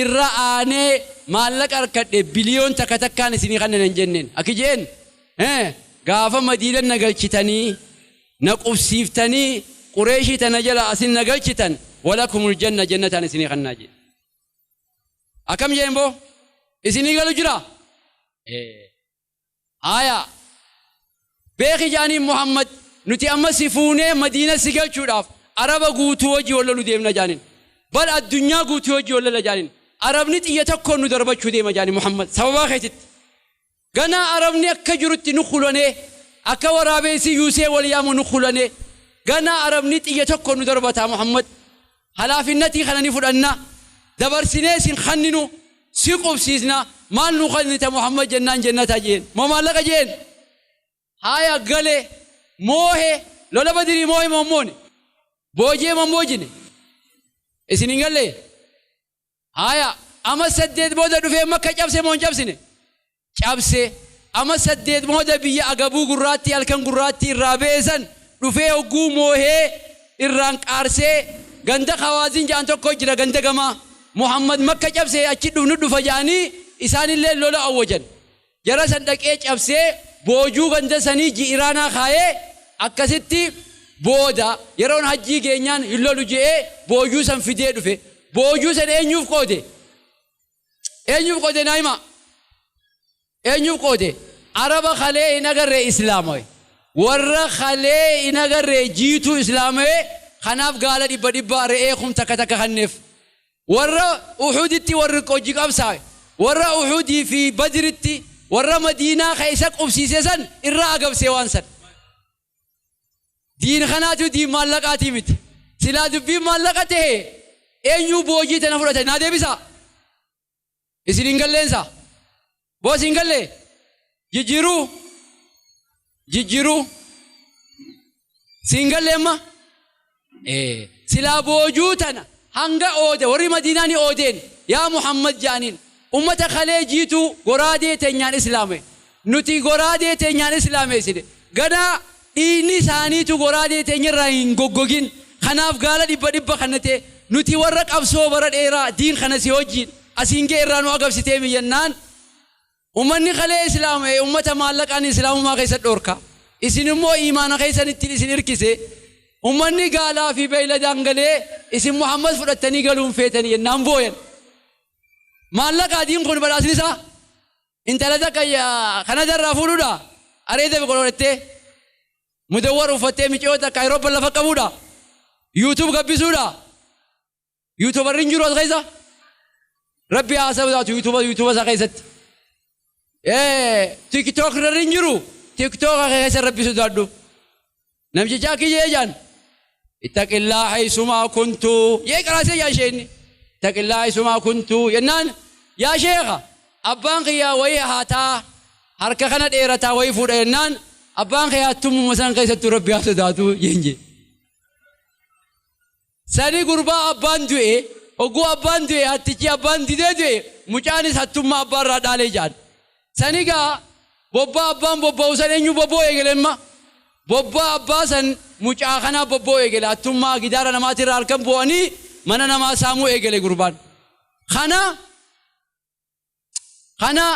irra aanee maallaqa harkadhe biliyoon takka takkaan isinii kannan hin jenneen. Akki jeen gaafa Madiina na galchitanii na qubsiiftanii Qureeshii tana jala asin na galchitan walakumul janna jannataan isinii kannaa jeen. Akkam jeen boo? Isinii galu jira? Haya. Beeki jaaniin Muhammad nuti amma si fuunee Madiina si galchuudhaaf Araba guutuu hojii wal lolu deemna jaaniin. Bal addunyaa guutuu hojii wal lola jaaniin. Arabni xiyya tokkoon nu darbachuu deema jaaniin Muhammad sababaa keetitti. Ganaa Arabni akka jirutti nu kulanee akka waraabeessi yuusee wal yaamu nu kulanee ganaa Arabni xiyya tokkoon nu darbataa Muhammad. Halaafinnatii kana ni fudhanna dabarsinee sin kanninu si qubsiisna maal nu kannita Muhammad jennaan jennata jeen. Moo maallaqa jeen? Haya gale moohe lola Badirii moohe moo moone? Boojee moo boojine? Isin hin galle? Haya ama 8 booda dhufee Makka cabse moo hin cabsine? Cabse. Ama 8 booda biyya agabuu gurraattii halkan gurraattii irraa beesan dhufee hogguu moohee irraan qaarsee ganda Hawaazin ja'an tokko jira ganda gamaa. Muhammad Makka cabse achi dhufnu dhufa ja'anii isaanillee lola awwajan. Jara san dhaqee cabsee boojuu ganda sanii ji'iraanaa kaayee akkasitti booda yeroon hajjii geenyaan hin lolu je'ee boojuu san fidee dhufe. Boojuu san eenyuuf qoode? Eenyuuf qoode naa himaa? Eenyuuf qoode? Araba kalee hin agarree Islaamawe. Warra kalee hin agarree jiituu Islaamawe kanaaf gaala 100 re'ee kum takka takka kanneef. Warra Uhuditti warri hojii qabsaawe. Warra Uhudii fi Badritti warra Madiinaa keessa qubsiise san irraa agabsee waan san. Diin kanaatu diin maallaqaatii miti. Silaa dubbiin maallaqa ta'e eenyuu boojii tana fudhate naa deebisaa. Isin hin galleensa? Boo isin galle? Jijjiiruu? Jijjiiruu? Siin galle amma? Silaa boojuu tana hanga oode warri Madiinaa ni oodeen yaa Muhammad jaaniin ummata kalee jiituu goraadee teenyaan Islaame. Nuti goraadee teenyaan Islaameessine. Ganaa dhiigni isaaniitu goraadee teenyarraa hin goggogin. Kanaaf gaala 100 kana ta'e nuti warra qabsoo bara dheeraa diin kana si wajjin asiin ga'e irraa nu agabsitee miyyannaan ummanni kalee Islaame ummata maallaqaan Islaamummaa keessa dhorka. Isin immoo imaana keessan ittiin isin hirkise. Ummanni gaalaa fi beeyladaan galee isin Muhammad fudhattanii galuun feetanii jennaan booyan. Maallaqa adiin kun badhaasni isaa intala takka Kanadarraa fuudhuudha. Areeda godhattee mudawwar uffattee miciyoo takka Ayirooppaa lafa qabuudha. YouTube gabbisuudha. YouTuberri hin jiru as keessa. Rabbi haa sodaatu YouTube isaa keessatti. TikTok irra hin jiru. TikTok keessa Rabbi sodaadhu. Namticha akki jee jaan. Ittaqillaa haysumaa kuntu. Yee qaraasee yaa isheen. Ittaqillaa haysumaa kuntu. Jennaan yaa sheekha abbaan kiyyaa wayii haataa harka kana dheerataa wayii fuudha jennaan abbaan kiyyaa tummuma san keessattuu Rabbi haa sodaatu jeen. Sani gurbaa abbaan du'e hogguu abbaan du'e hattichi abbaan didee du'e mucaanis hattummaa abbaarraa dhaalee jaan. Sani gaa bobbaa abbaan bobba'u san eenyu bobba'u eegale amma? Bobbaa abbaa san mucaa kanaa bobba'u eegale hattummaa gidaara namaatirraa halkan bu'anii mana namaa saamuu eegale gurbaan. Kana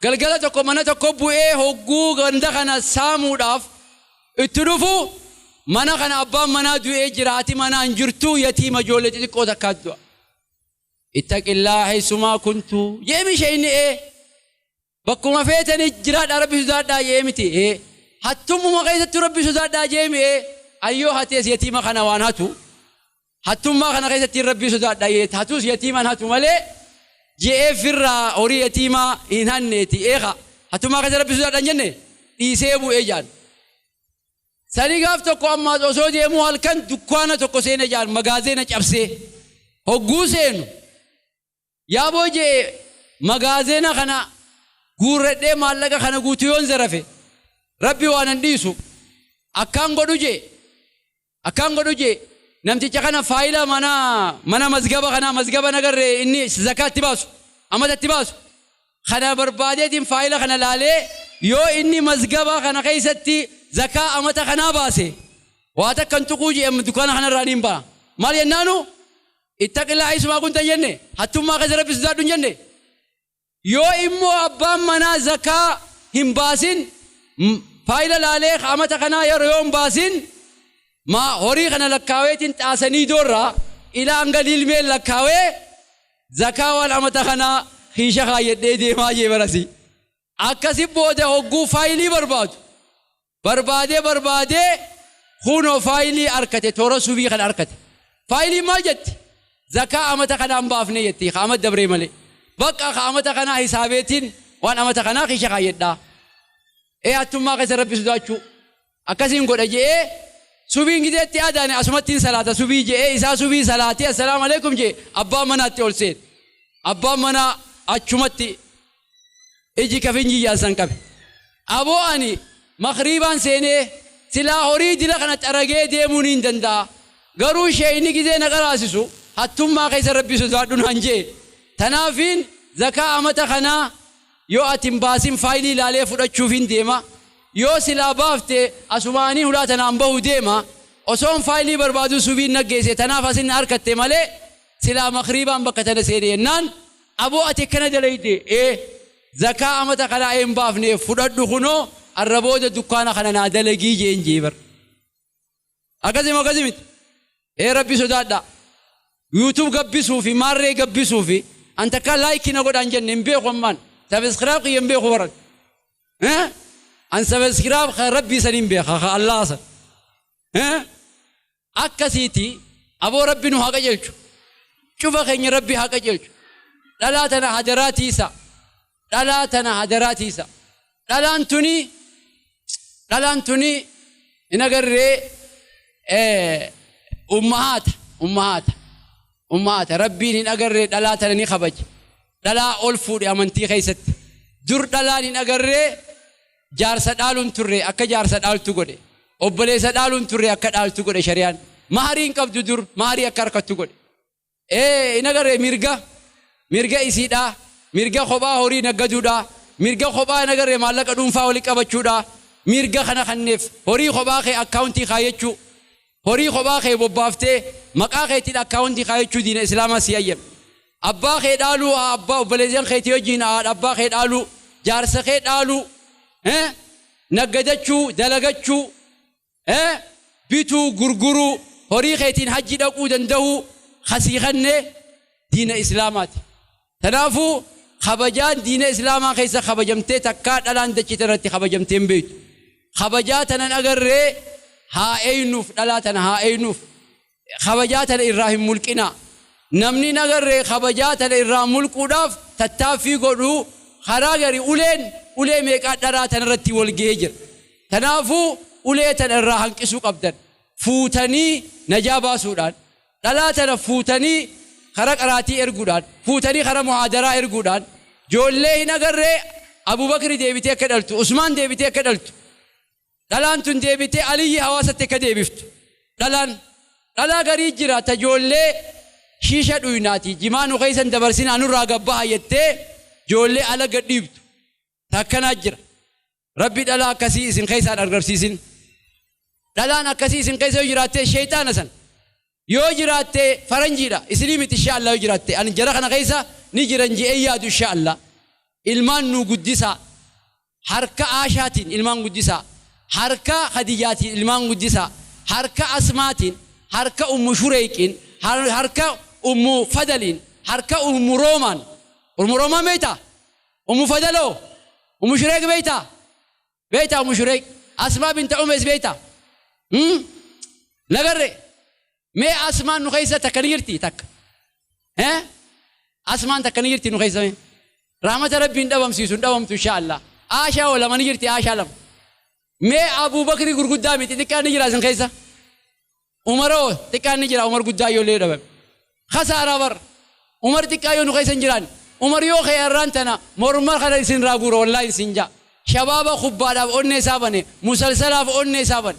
galgala tokko mana tokko bu'ee hogguu ganda kana saamuudhaaf itti dhufu mana kana abbaan manaa du'ee jira haati manaa hin jirtu yatiima ijoollee xixiqqoo takkaatu du'a. Ittaqillaa haysumaa kuntu jeemi ishee inni bakkuma feetanii jiraadhaa Rabbi sodaadhaa jee miti hattummuma keessatti Rabbi sodaadhaa jeemi ayyoo hatees yatiima kana waan hatu hattummaa kana keessatti Rabbi sodaadhaa jee hatuus yatiimaan hatu malee je'ee firraa horii yatiimaa hin hanneeti eeka hattummaa keessa Rabbi sodaadhaa hin jenne dhiisee bu'ee jaan. Sani gaaf tokko ammaas osoo deemuu halkan dukkaana tokko seene jaan magaazeena cabsee hogguu seenu yaaboo jee magaazeena kana guurradhee maallaqa kana guutuu yoon zarafe Rabbi waan hin dhiisu akkaan godhu jee namticha kana faayila mana mazgaba kana mazgaba nagarree inni zakaatti baasu amatatti baasu kana barbaadeetiin faayila kana laalee yoo inni mazgaba kana keessatti zakaa amata kanaa baase waa takkan tuquu jee dukkaana kanarraa niin ba'a maal jennaanu ittaqillaa haysumaa kunta hin jenne hattummaa keessa Rabbi sodaadhu hin jenne yoo immoo abbaan manaa zakaa hin baasin faayila laalee amata kanaa yeroo yoo hin baasin ma horii kana lakkaaweetiin xaasanii doorraa ilaa hanga liilmeen lakkaawee Zakaa waan amata kanaa kiisha kaayyadhee deemaa jee barasi. Akkasi booda hogguu faayilii barbaadu. Barbaadee barbaadee kunoo faayilii arkate, toora subii kan arkate. Faayilii maal jetti? Zakaa amata kanaan baafne jetti, ka amata dabree malee. Bakka ka amata kanaa hisaabeetiin waan amata kanaa kiisha kaayyadhaa. Ee hattummaa keessa Rabbi sodaachuu. Akkasiin godha je'ee subiin gideetti aadaane asumattiin salaata subii je'ee isaa subii salaatee assalaamu alaikum je'e abbaan manaatti ol seene. Abbaan manaa achumatti iji kafinji san qabe. Aboo ani makriibaan seenee silaa horii dila kana xaragee deemuun hin danda'a. Garuu sheeyni gizee na qaraasisu hattummaa keessa Rabbi sodaadhu naan je'e. Tanaafiin zakaa amata kanaa yoo ati hin baasin faayilii ilaalee fudhachuuf hin deema. Yoo silaa baafte asumaanii hulaa tanaan bahu deema. Osoon faayilii barbaadu subiin naggeesse tanaaf asin harkatte malee silaa makriibaan bakka tana seene jennaan aboo ati akkana dalayde ee zakaa amata kanaa hin baafne fudhadhu kunoo arra booda dukkaana kana naa dalagii jeen jee bar. Akkasuma akkasimiti. Ee Rabbi sodaadha. YouTube gabbisuu fi maarree gabbisuu fi an takka like na godhaan jenne hin beeku ammaan. Subscribe kiyya hin beeku baran. An subscribe ka Rabbii san hin beeka ka Allah san. Akkasiiti aboo Rabbi nu haa qajeelchu. Cufa keenya Rabbi haa qajeelchu. Dhalaa tana hadaraa tiisa. Dhalaa tana hadaraa tiisa. Dhalaan tuni hin agarree ummahaata ummahaata ummahaata Rabbiin hin agarree dhalaa tana ni kabaje. Dhalaa ol fuudhe amantii keessatti. Dur dhalaan hin agarree jaarsa dhaaluun turre akka jaarsa dhaaltu godhe. Obboleessa dhaaluun turre akka dhaaltu godhe shari'aan. Maharii hin qabdu dur maharii akka harkattu godhe. Hin agarree mirga mirga isiidhaa mirga kophaa horii naggaduudhaa mirga kophaa hin agarree maallaqa dhuunfaa walii qabachuudhaa mirga kana kanneef horii kophaa kee akkaawuntii kaayyachuu horii kophaa kee bobbaaftee maqaa keetiin akkaawuntii kaayyachuu diina islaamaa si ayyame. Abbaa kee dhaaluu abbaa obboleeyyan keetii wajjin haadha abbaa kee dhaaluu jaarsa kee dhaaluu naggadachuu dalagachuu bituu gurguruu horii keetiin hajji dhaquu danda'uu kasii kannee diina islaamaati. Kanaafuu kabajaan diina islaamaa keessa kabajamtee takkaa dhalaan dachii irratti kabajamtee hin beektu. Kabajaa tanan agarree haa eenyuuf dhalaa tana haa eenyuuf kabajaa tana irraa hin mulqinaa. Namni nagarree kabajaa tana irraa mulquudhaaf tattaaffii godhuu karaa gari uleen ulee meeqaa dharaa tana irratti wal gahee jira. Kanaafuu ulee tana irraa hanqisuu qabdan. Fuutanii najaa baasuudhaan dhalaa tana fuutanii karaa qaraatii erguudhaan fuutanii karaa muhaadaraa erguudhaan ijoollee hin agarree Abubakri deebitee akka dhaltu Usmaan deebitee akka dhaltu dhalaan tun deebitee Aliyyi hawaasatti akka deebiftu dhalaan dhalaa garii jira ta ijoollee shiisha dhuynaati jimaa nu keessan dabarsinaa nurraa gabbaha jettee ijoollee ala gadhiiftu takkanaa jira. Rabbi dhalaa akkasii isin keessaan argamsiisin. Dhalaan akkasii isin keessa yoo jiraatte sheeyxaana san. Yoo jiraatte faranjiidha isinii miti insha Allah yoo jiraatte ani jara kana keessa ni jiran je'ee yaadu insha Allah. Ilmaan nu guddisaa harka Aashaatiin ilmaan guddisaa harka Khadijaatiin ilmaan guddisaa harka Asmaatiin harka Ummu Shureeqiin harka Ummu Fadaliin harka Ummu Roomaan. Ummu Roomaan beektaa? Ummu Fadaloo? Ummu Shureeq beektaa? Beektaa Ummu Shureeq? Asmaa binta Umeys beektaa? Nagarre mee Asmaan nu keessa takka ni jirti takka. Asmaan takka ni jirti nu keessa mee? Rahmata Rabbiin dhabamsiisu hin dhabamtu insha Allah. Aashaa oo lama ni jirti Aashaa lama. Mee Abubakri gurguddaa miti xiqqaan ni jira isin keessa? Umaroo xiqqaan ni jira Umar guddaa yoo illee dhabame. Khasaaraa bar. Umar xiqqaa yoo nu keessa hin jiraan. Umar yoo kee irraan tana morma kana isin raa guura wallaahi isin jaa. Shabaaba kubbaadhaaf onnee isaa bane musalsalaaf onnee isaa bane.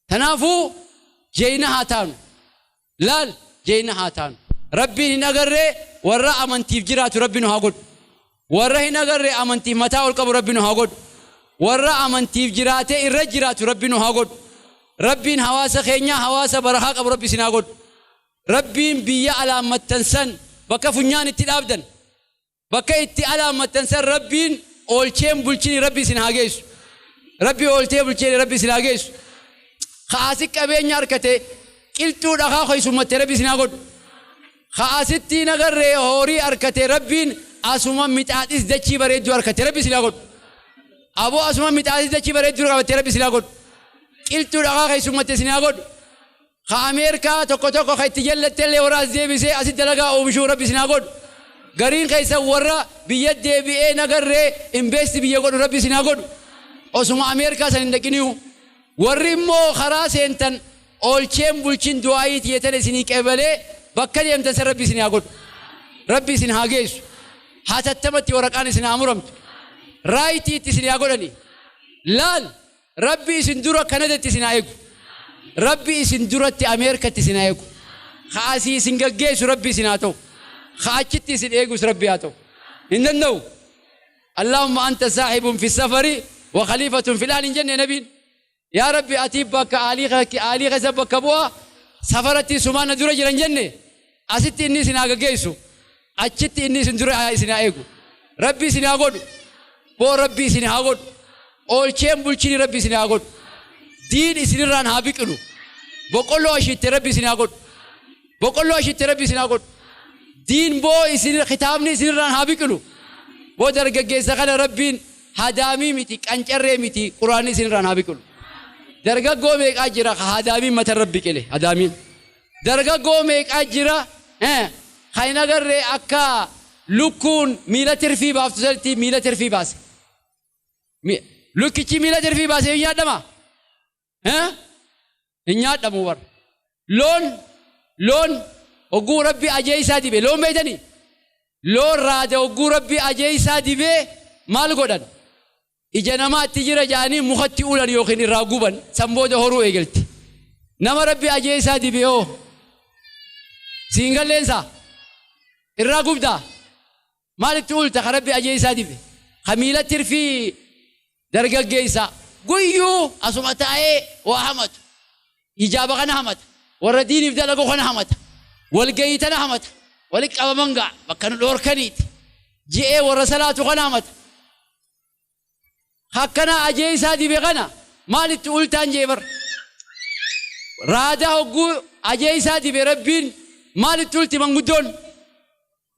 Kanaafuu jeeyina haa taanu. Laal jeeyina haa taanu. Rabbiin hin agarree warra amantiif jiraatu Rabbi nu haa godhu. Warra hin agarree amantiif mataa ol qabu Rabbi nu haa godhu. Warra amantiif jiraatee irra jiraatu Rabbi nu haa godhu. Rabbiin hawaasa keenyaa hawaasa barakaa qabu Rabbi isin haa godhu. Rabbiin biyya alaammattan san bakka funyaan itti dhaabdan bakka itti alaammattan san Rabbiin oolcheen bulchini Rabbi isin haa geessu. Rabbi oolchee bulcheen Rabbi isin haa geessu. Kaasi qabeenya harkate qilxuu dhakaa hoysummatte Rabbi isin haa godhu. Ka asitti hin agarree horii arkate Rabbiin asuma mixaaxis dachii bareedduu arkate Rabbi isin haa godhu. Aboo asuma mixaaxis dachii bareedduu qabatte Rabbi isin haa godhu. Qilxuu dhagaa keessummatte isin haa godhu. Ka Ameerikaa tokko tokko ka itti jallatte illee warra as deebisee asitti dalagaa oomishuu Rabbi isin haa godhu. Gariin keessan warra biyya deebi'ee nagarree invest biyya godhu Rabbi isin haa godhu. Osuma Ameerikaa san hin dhaqiniyu. Warri immoo karaa seentan oolcheen bulchin du'aayii tiyyetan isinii qeebalee bakka deemtan san Rabbi isin haa godhu. Rabbi isin haa geessu. Hatattamatti waraqaan isin haa muramtu. Rightiitti isin haa godhani. Laal, Rabbi isin dura Kanadatti isin haa eegu. Rabbi isin duratti Ameerikatti isin haa eegu. Ka asii isin gaggeessu Rabbi isin haa ta'u. Ka achitti isin eegus Rabbi haa ta'u. Hin danda'u. اللهم أنت صاحب في السفر وخليفة في الأهل hin jenne nabiin. Yaa Rabbi, ati bakka aalii keessa bakka bu'a, safaratti sumaana dura jiran jenne. Asitti inni isin haa gaggeessu. Achitti inni isin dura isin haa eegu. Rabbi isin haa godhu. Boo, Rabbi isin haa godhu. Oolcheen bulchini Rabbi isin haa godhu. Diin isinirraan haa biqilu. Boqqolloo ashiitte Rabbi isin haa godhu. Boqqolloo ashiitte Rabbi isin haa godhu. Diin boo isin kitaabni isinirraan haa biqilu. Boo, dargaggeessa kana Rabbiin hadaamii miti, qancarree miti, quraanni isinirraan haa biqilu. Dargaggoo meeqaa jira ka hadaamiin matarra biqile hadaamiin? Dargaggoo meeqaa jira kan hin agarree akka lukkuun miila tirfii baaftu sanitti miila tirfii baase? Lukkichi miila tirfii baase hin nyaadhama? Hin nyaadhamu bar. Loon hogguu Rabbi ajeeysaa dibe, loon beeytanii? Loon raada hogguu Rabbi ajeeysaa dibee maal godhan? Ija namaatti jira jedhanii mukatti ulan yookiin irraa guban, san booda horuu eegalti. Nama Rabbi ajeeysaa dibe hoo siin galleensaa irraa gubdaa? Maalitti ulta ka Rabbi ajeeysaa dibe? Ka miila tirfii dargaggeessa guyyuu asuma taa'ee waa hamatu, hijaaba kana hamata, warra diiniif dalagu kana hamata, walgayii tana hamata, walitti qabaman ga'a bakka nu dhoorkaniiti ji'ee warra salaatu kana hamata. Akkana ajeeysaa dibe kana maalitti ultaan jee bar. Raadaa hogguu ajeeysaa dibe Rabbiin maalitti ulti? Manguddoon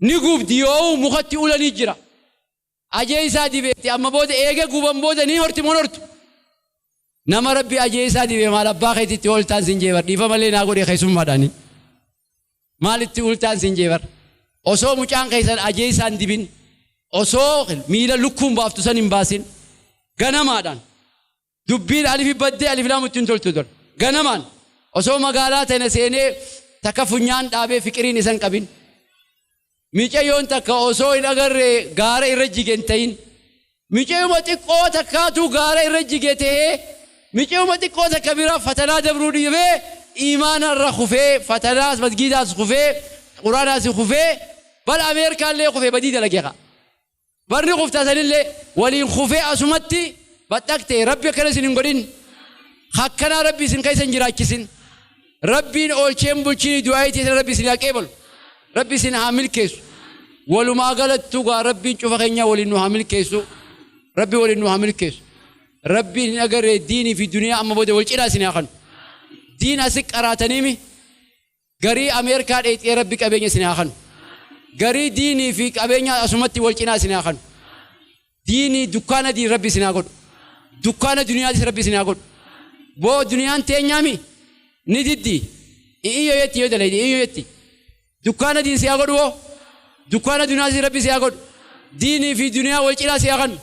ni gubdi yoo mukatti ulanii jira. Ajeeysaa dibeetti amma booda eega guban booda ni horti moo hortu? Nama Rabbi ajeeysaa dibe maal abbaa keetitti oltaan sin jee bar. Dhiifa malee naa godhe keessummaadhaani. Maalitti ultaan sin jee bar. Osoo mucaan keessan ajeeysaan dibin, osoo miila lukkuun baaftu san hin baasin, ganamaadhaan dubbiin alifi baddee alif laamutti hin toltu dur. Ganamaan osoo magaalaa tana seenee takka funyaan dhaabee fiqiriin isan qabin, micayyoon takka osoo hin agarree gaara irra jige hin ta'in, micayyuma xiqqoo takkaatu gaara irra jige tahee, micayyuma xiqqoo takka bira fatanaa dabruu dhiibee iimaana irra kufee, fatanaas masgiidaas kufee, quraanaas kufee, bal Ameerikaallee kufee badii dalage qa. Barri kuftaa sanillee waliin kufee asumatti baxxaqte. Rabbi akkana isin hin godhin. Akkanaa Rabbi isin keessa hin jiraachisin. Rabbiin oolcheen bulchiin du'aa isin Rabbi isin haa qeebalu. Rabbi isin haa milkeessu. Walumaa galattuu gaa Rabbiin cufa keenya waliin nu haa milkeessu. Rabbi waliin nu haa milkeessu. Rabbiin hin agarree diinii fi duniyaa amma booda wal cinaa isin haa kanu. Diin asi qaraataniimi garii Ameerikaa dheexee Rabbi qabeenya isin haa kanu. Garii diinii fi qabeenya asumatti wal cinaa isin haa kanu. Diinii dukkaana diin Rabbi isin haa godhu. Dukkaana duniyaatis Rabbi isin haa godhu. Boo, duniyaan teenyaami ni diddi. Iyyo yetti yoo dalayde iyyo yetti. Dukkaana diin si haa godhu hoo. Dukkaana duniyaatis Rabbi si haa godhu. Diinii fi duniyaa wal cinaa si haa kanu.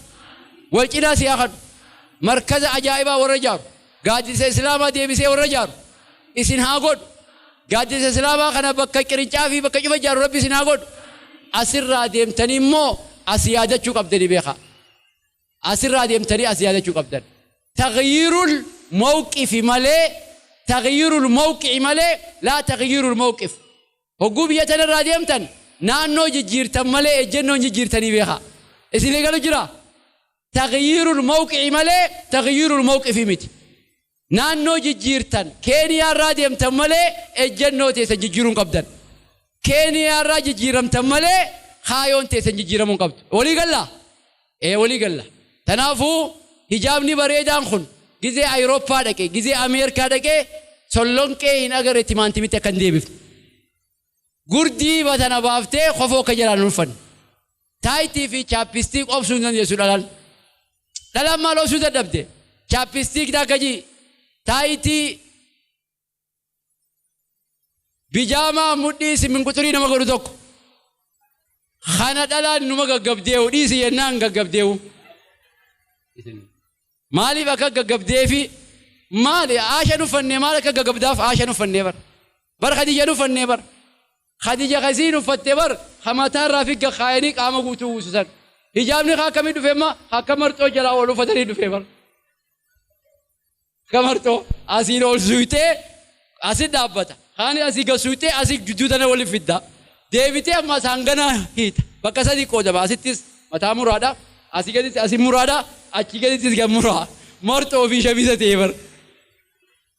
Wal cinaa si haa kanu. Markaza ajaa'ibaa warra ijaaru. Gaaddisa Islaamaa deebisee warra ijaaru. Isin haa godhu. Gaaddisa Islaamaa kana bakka qirincaa fi bakka cufa ijaaru Rabbi isin haa godhu. Asirraa deemtanii immoo as yaadachuu qabdanii beekaa. Asirraa deemtanii as yaadachuu qabdan. تغيير الموقف malee، تغيير الموقع malee، لا تغيير الموقف. Hogguu biyya tanarraa deemtan naannoo jijjiirtan malee ejjennoon jijjiirtanii beekaa. Isin eegalu jira. تغيير الموقع malee تغيير الموقف miti. Naannoo jijjiirtan, Keeniyaarraa deemtan malee ejjennoo teessan jijjiiruu hin qabdan. Keeniyaarraa jijjiiramtan malee kaayoon teessan jijjiiramuu hin qabdu. Walii gallaa? Ee, walii galla. Kanaafuu hijaabni bareedaan kun gizee Awurooppaa dhaqe, gizee Ameerikaa dhaqe, sollonqee hin agarre timaantimitti akka hin deebifne. Gurdii batana baaftee kofoo akka jalaan ulfanne. Taayitii fi chapstick obsuu hin dandeessu dhalaan. Dhalaan maal obsuu dadhabde? Chapstick daakajii. Taayitii bijaamaa mudhii simin quxurii nama godhu tokko. Kana dhalaan numa gaggabdeewu dhiisi jennaan gaggabdeewu. Maaliif akka gaggabdeefi maali aasha uffannee maal akka gaggabdaaf aasha uffannee bar. Bar Khadija uffannee bar. Khadija kasiin uffatte bar hamataarraa figga kaayanii qaama guutuu uwwisan. Hijaabni haa akkamii dhufe amma akka marxoo jalaa ol uffatanii dhufe bar. Akka marxoo asiin ol suutee asi dhaabbata. Kaani asii gad suutee asii gidduu tana waliif fidda. Deebitee amma hangana hiita. Bakka sadii qoodama. Asittis mataa muraadha. Asii gaditti asii muraadha. Achi gadittis gad muraa. Marxoo fi shamisa ta'e bar.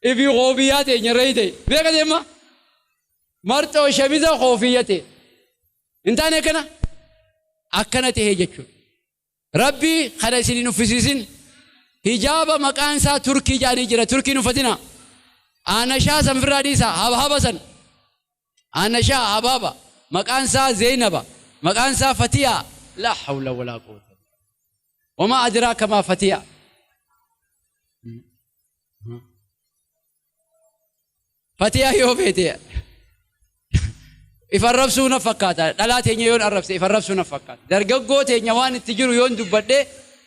Ifi koofiyyaa ta'e nyarree ta'e. Beeka deema? Marxoo shamisa koofiyyaa ta'e. Hin taane akkana? Akkana ta'e jechuudha. Rabbi kana isin hin uffisiisin. Hijaaba maqaan isaa Turkii jedhanii jira. Turkiin uffatina. Aanashaa san firraa dhiisa. Habahaba san. Aanashaa habaaba. Maqaan isaa Zeynaba. Maqaan isaa Fatiyaa. لا حول ولا قوة. وما أدراك ما فتيا. Fatiyaa yoo feete if arrabsuu na fakkaata. Dhalaa teenya yoon arrabse if arrabsuu na fakkaata. Dargaggoo teenya waan itti jiru yoon dubbadhee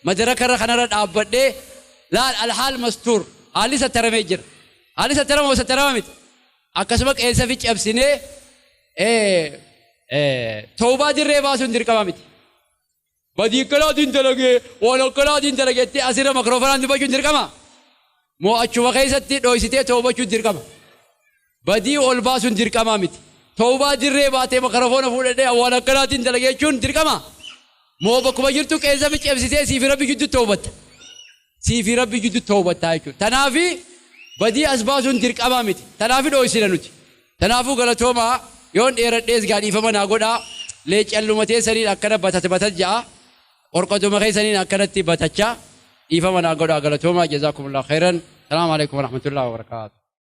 madaraka irra kanarra dhaabbadhee laal الحال مستور haalli sattaramee jira. Haalli sattarama moo sattarama miti. Akkasuma qeensa fi cabsinee toobaa dirree baasuun dirqama miti. Badii akkanaatiin dalagee waan akkanaatiin dalageettee asirra makiroofonaan dubbachuun dirqama. Moo achuma keessatti dhooysitee toobachuun dirqama. Badii ol baasuun dirqama miti. Toobaa dirree baatee makiroofoona fuudhadhee waan akkanaatiin dalagee jechuun dirqama. Moo bakkuma jirtu qeensa fi cabsitee siifi rabbi gidduu toobatta. Siifi rabbi gidduu toobatta jechuudha. Tanaafi badii as baasuun dirqama miti. Tanaafi dhooysina nuti. Tanaafuu galatoomaa yoon dheeradhees gaa dhiifama naa godhaa. Leecalluma teessaniin akkana batat batat ja'a. Qorqotuma keessaniin akkanatti batachaa dhiifama naa godhaa galatoomaa جزاكم الله خيرا. السلام عليكم ورحمة الله وبركاته.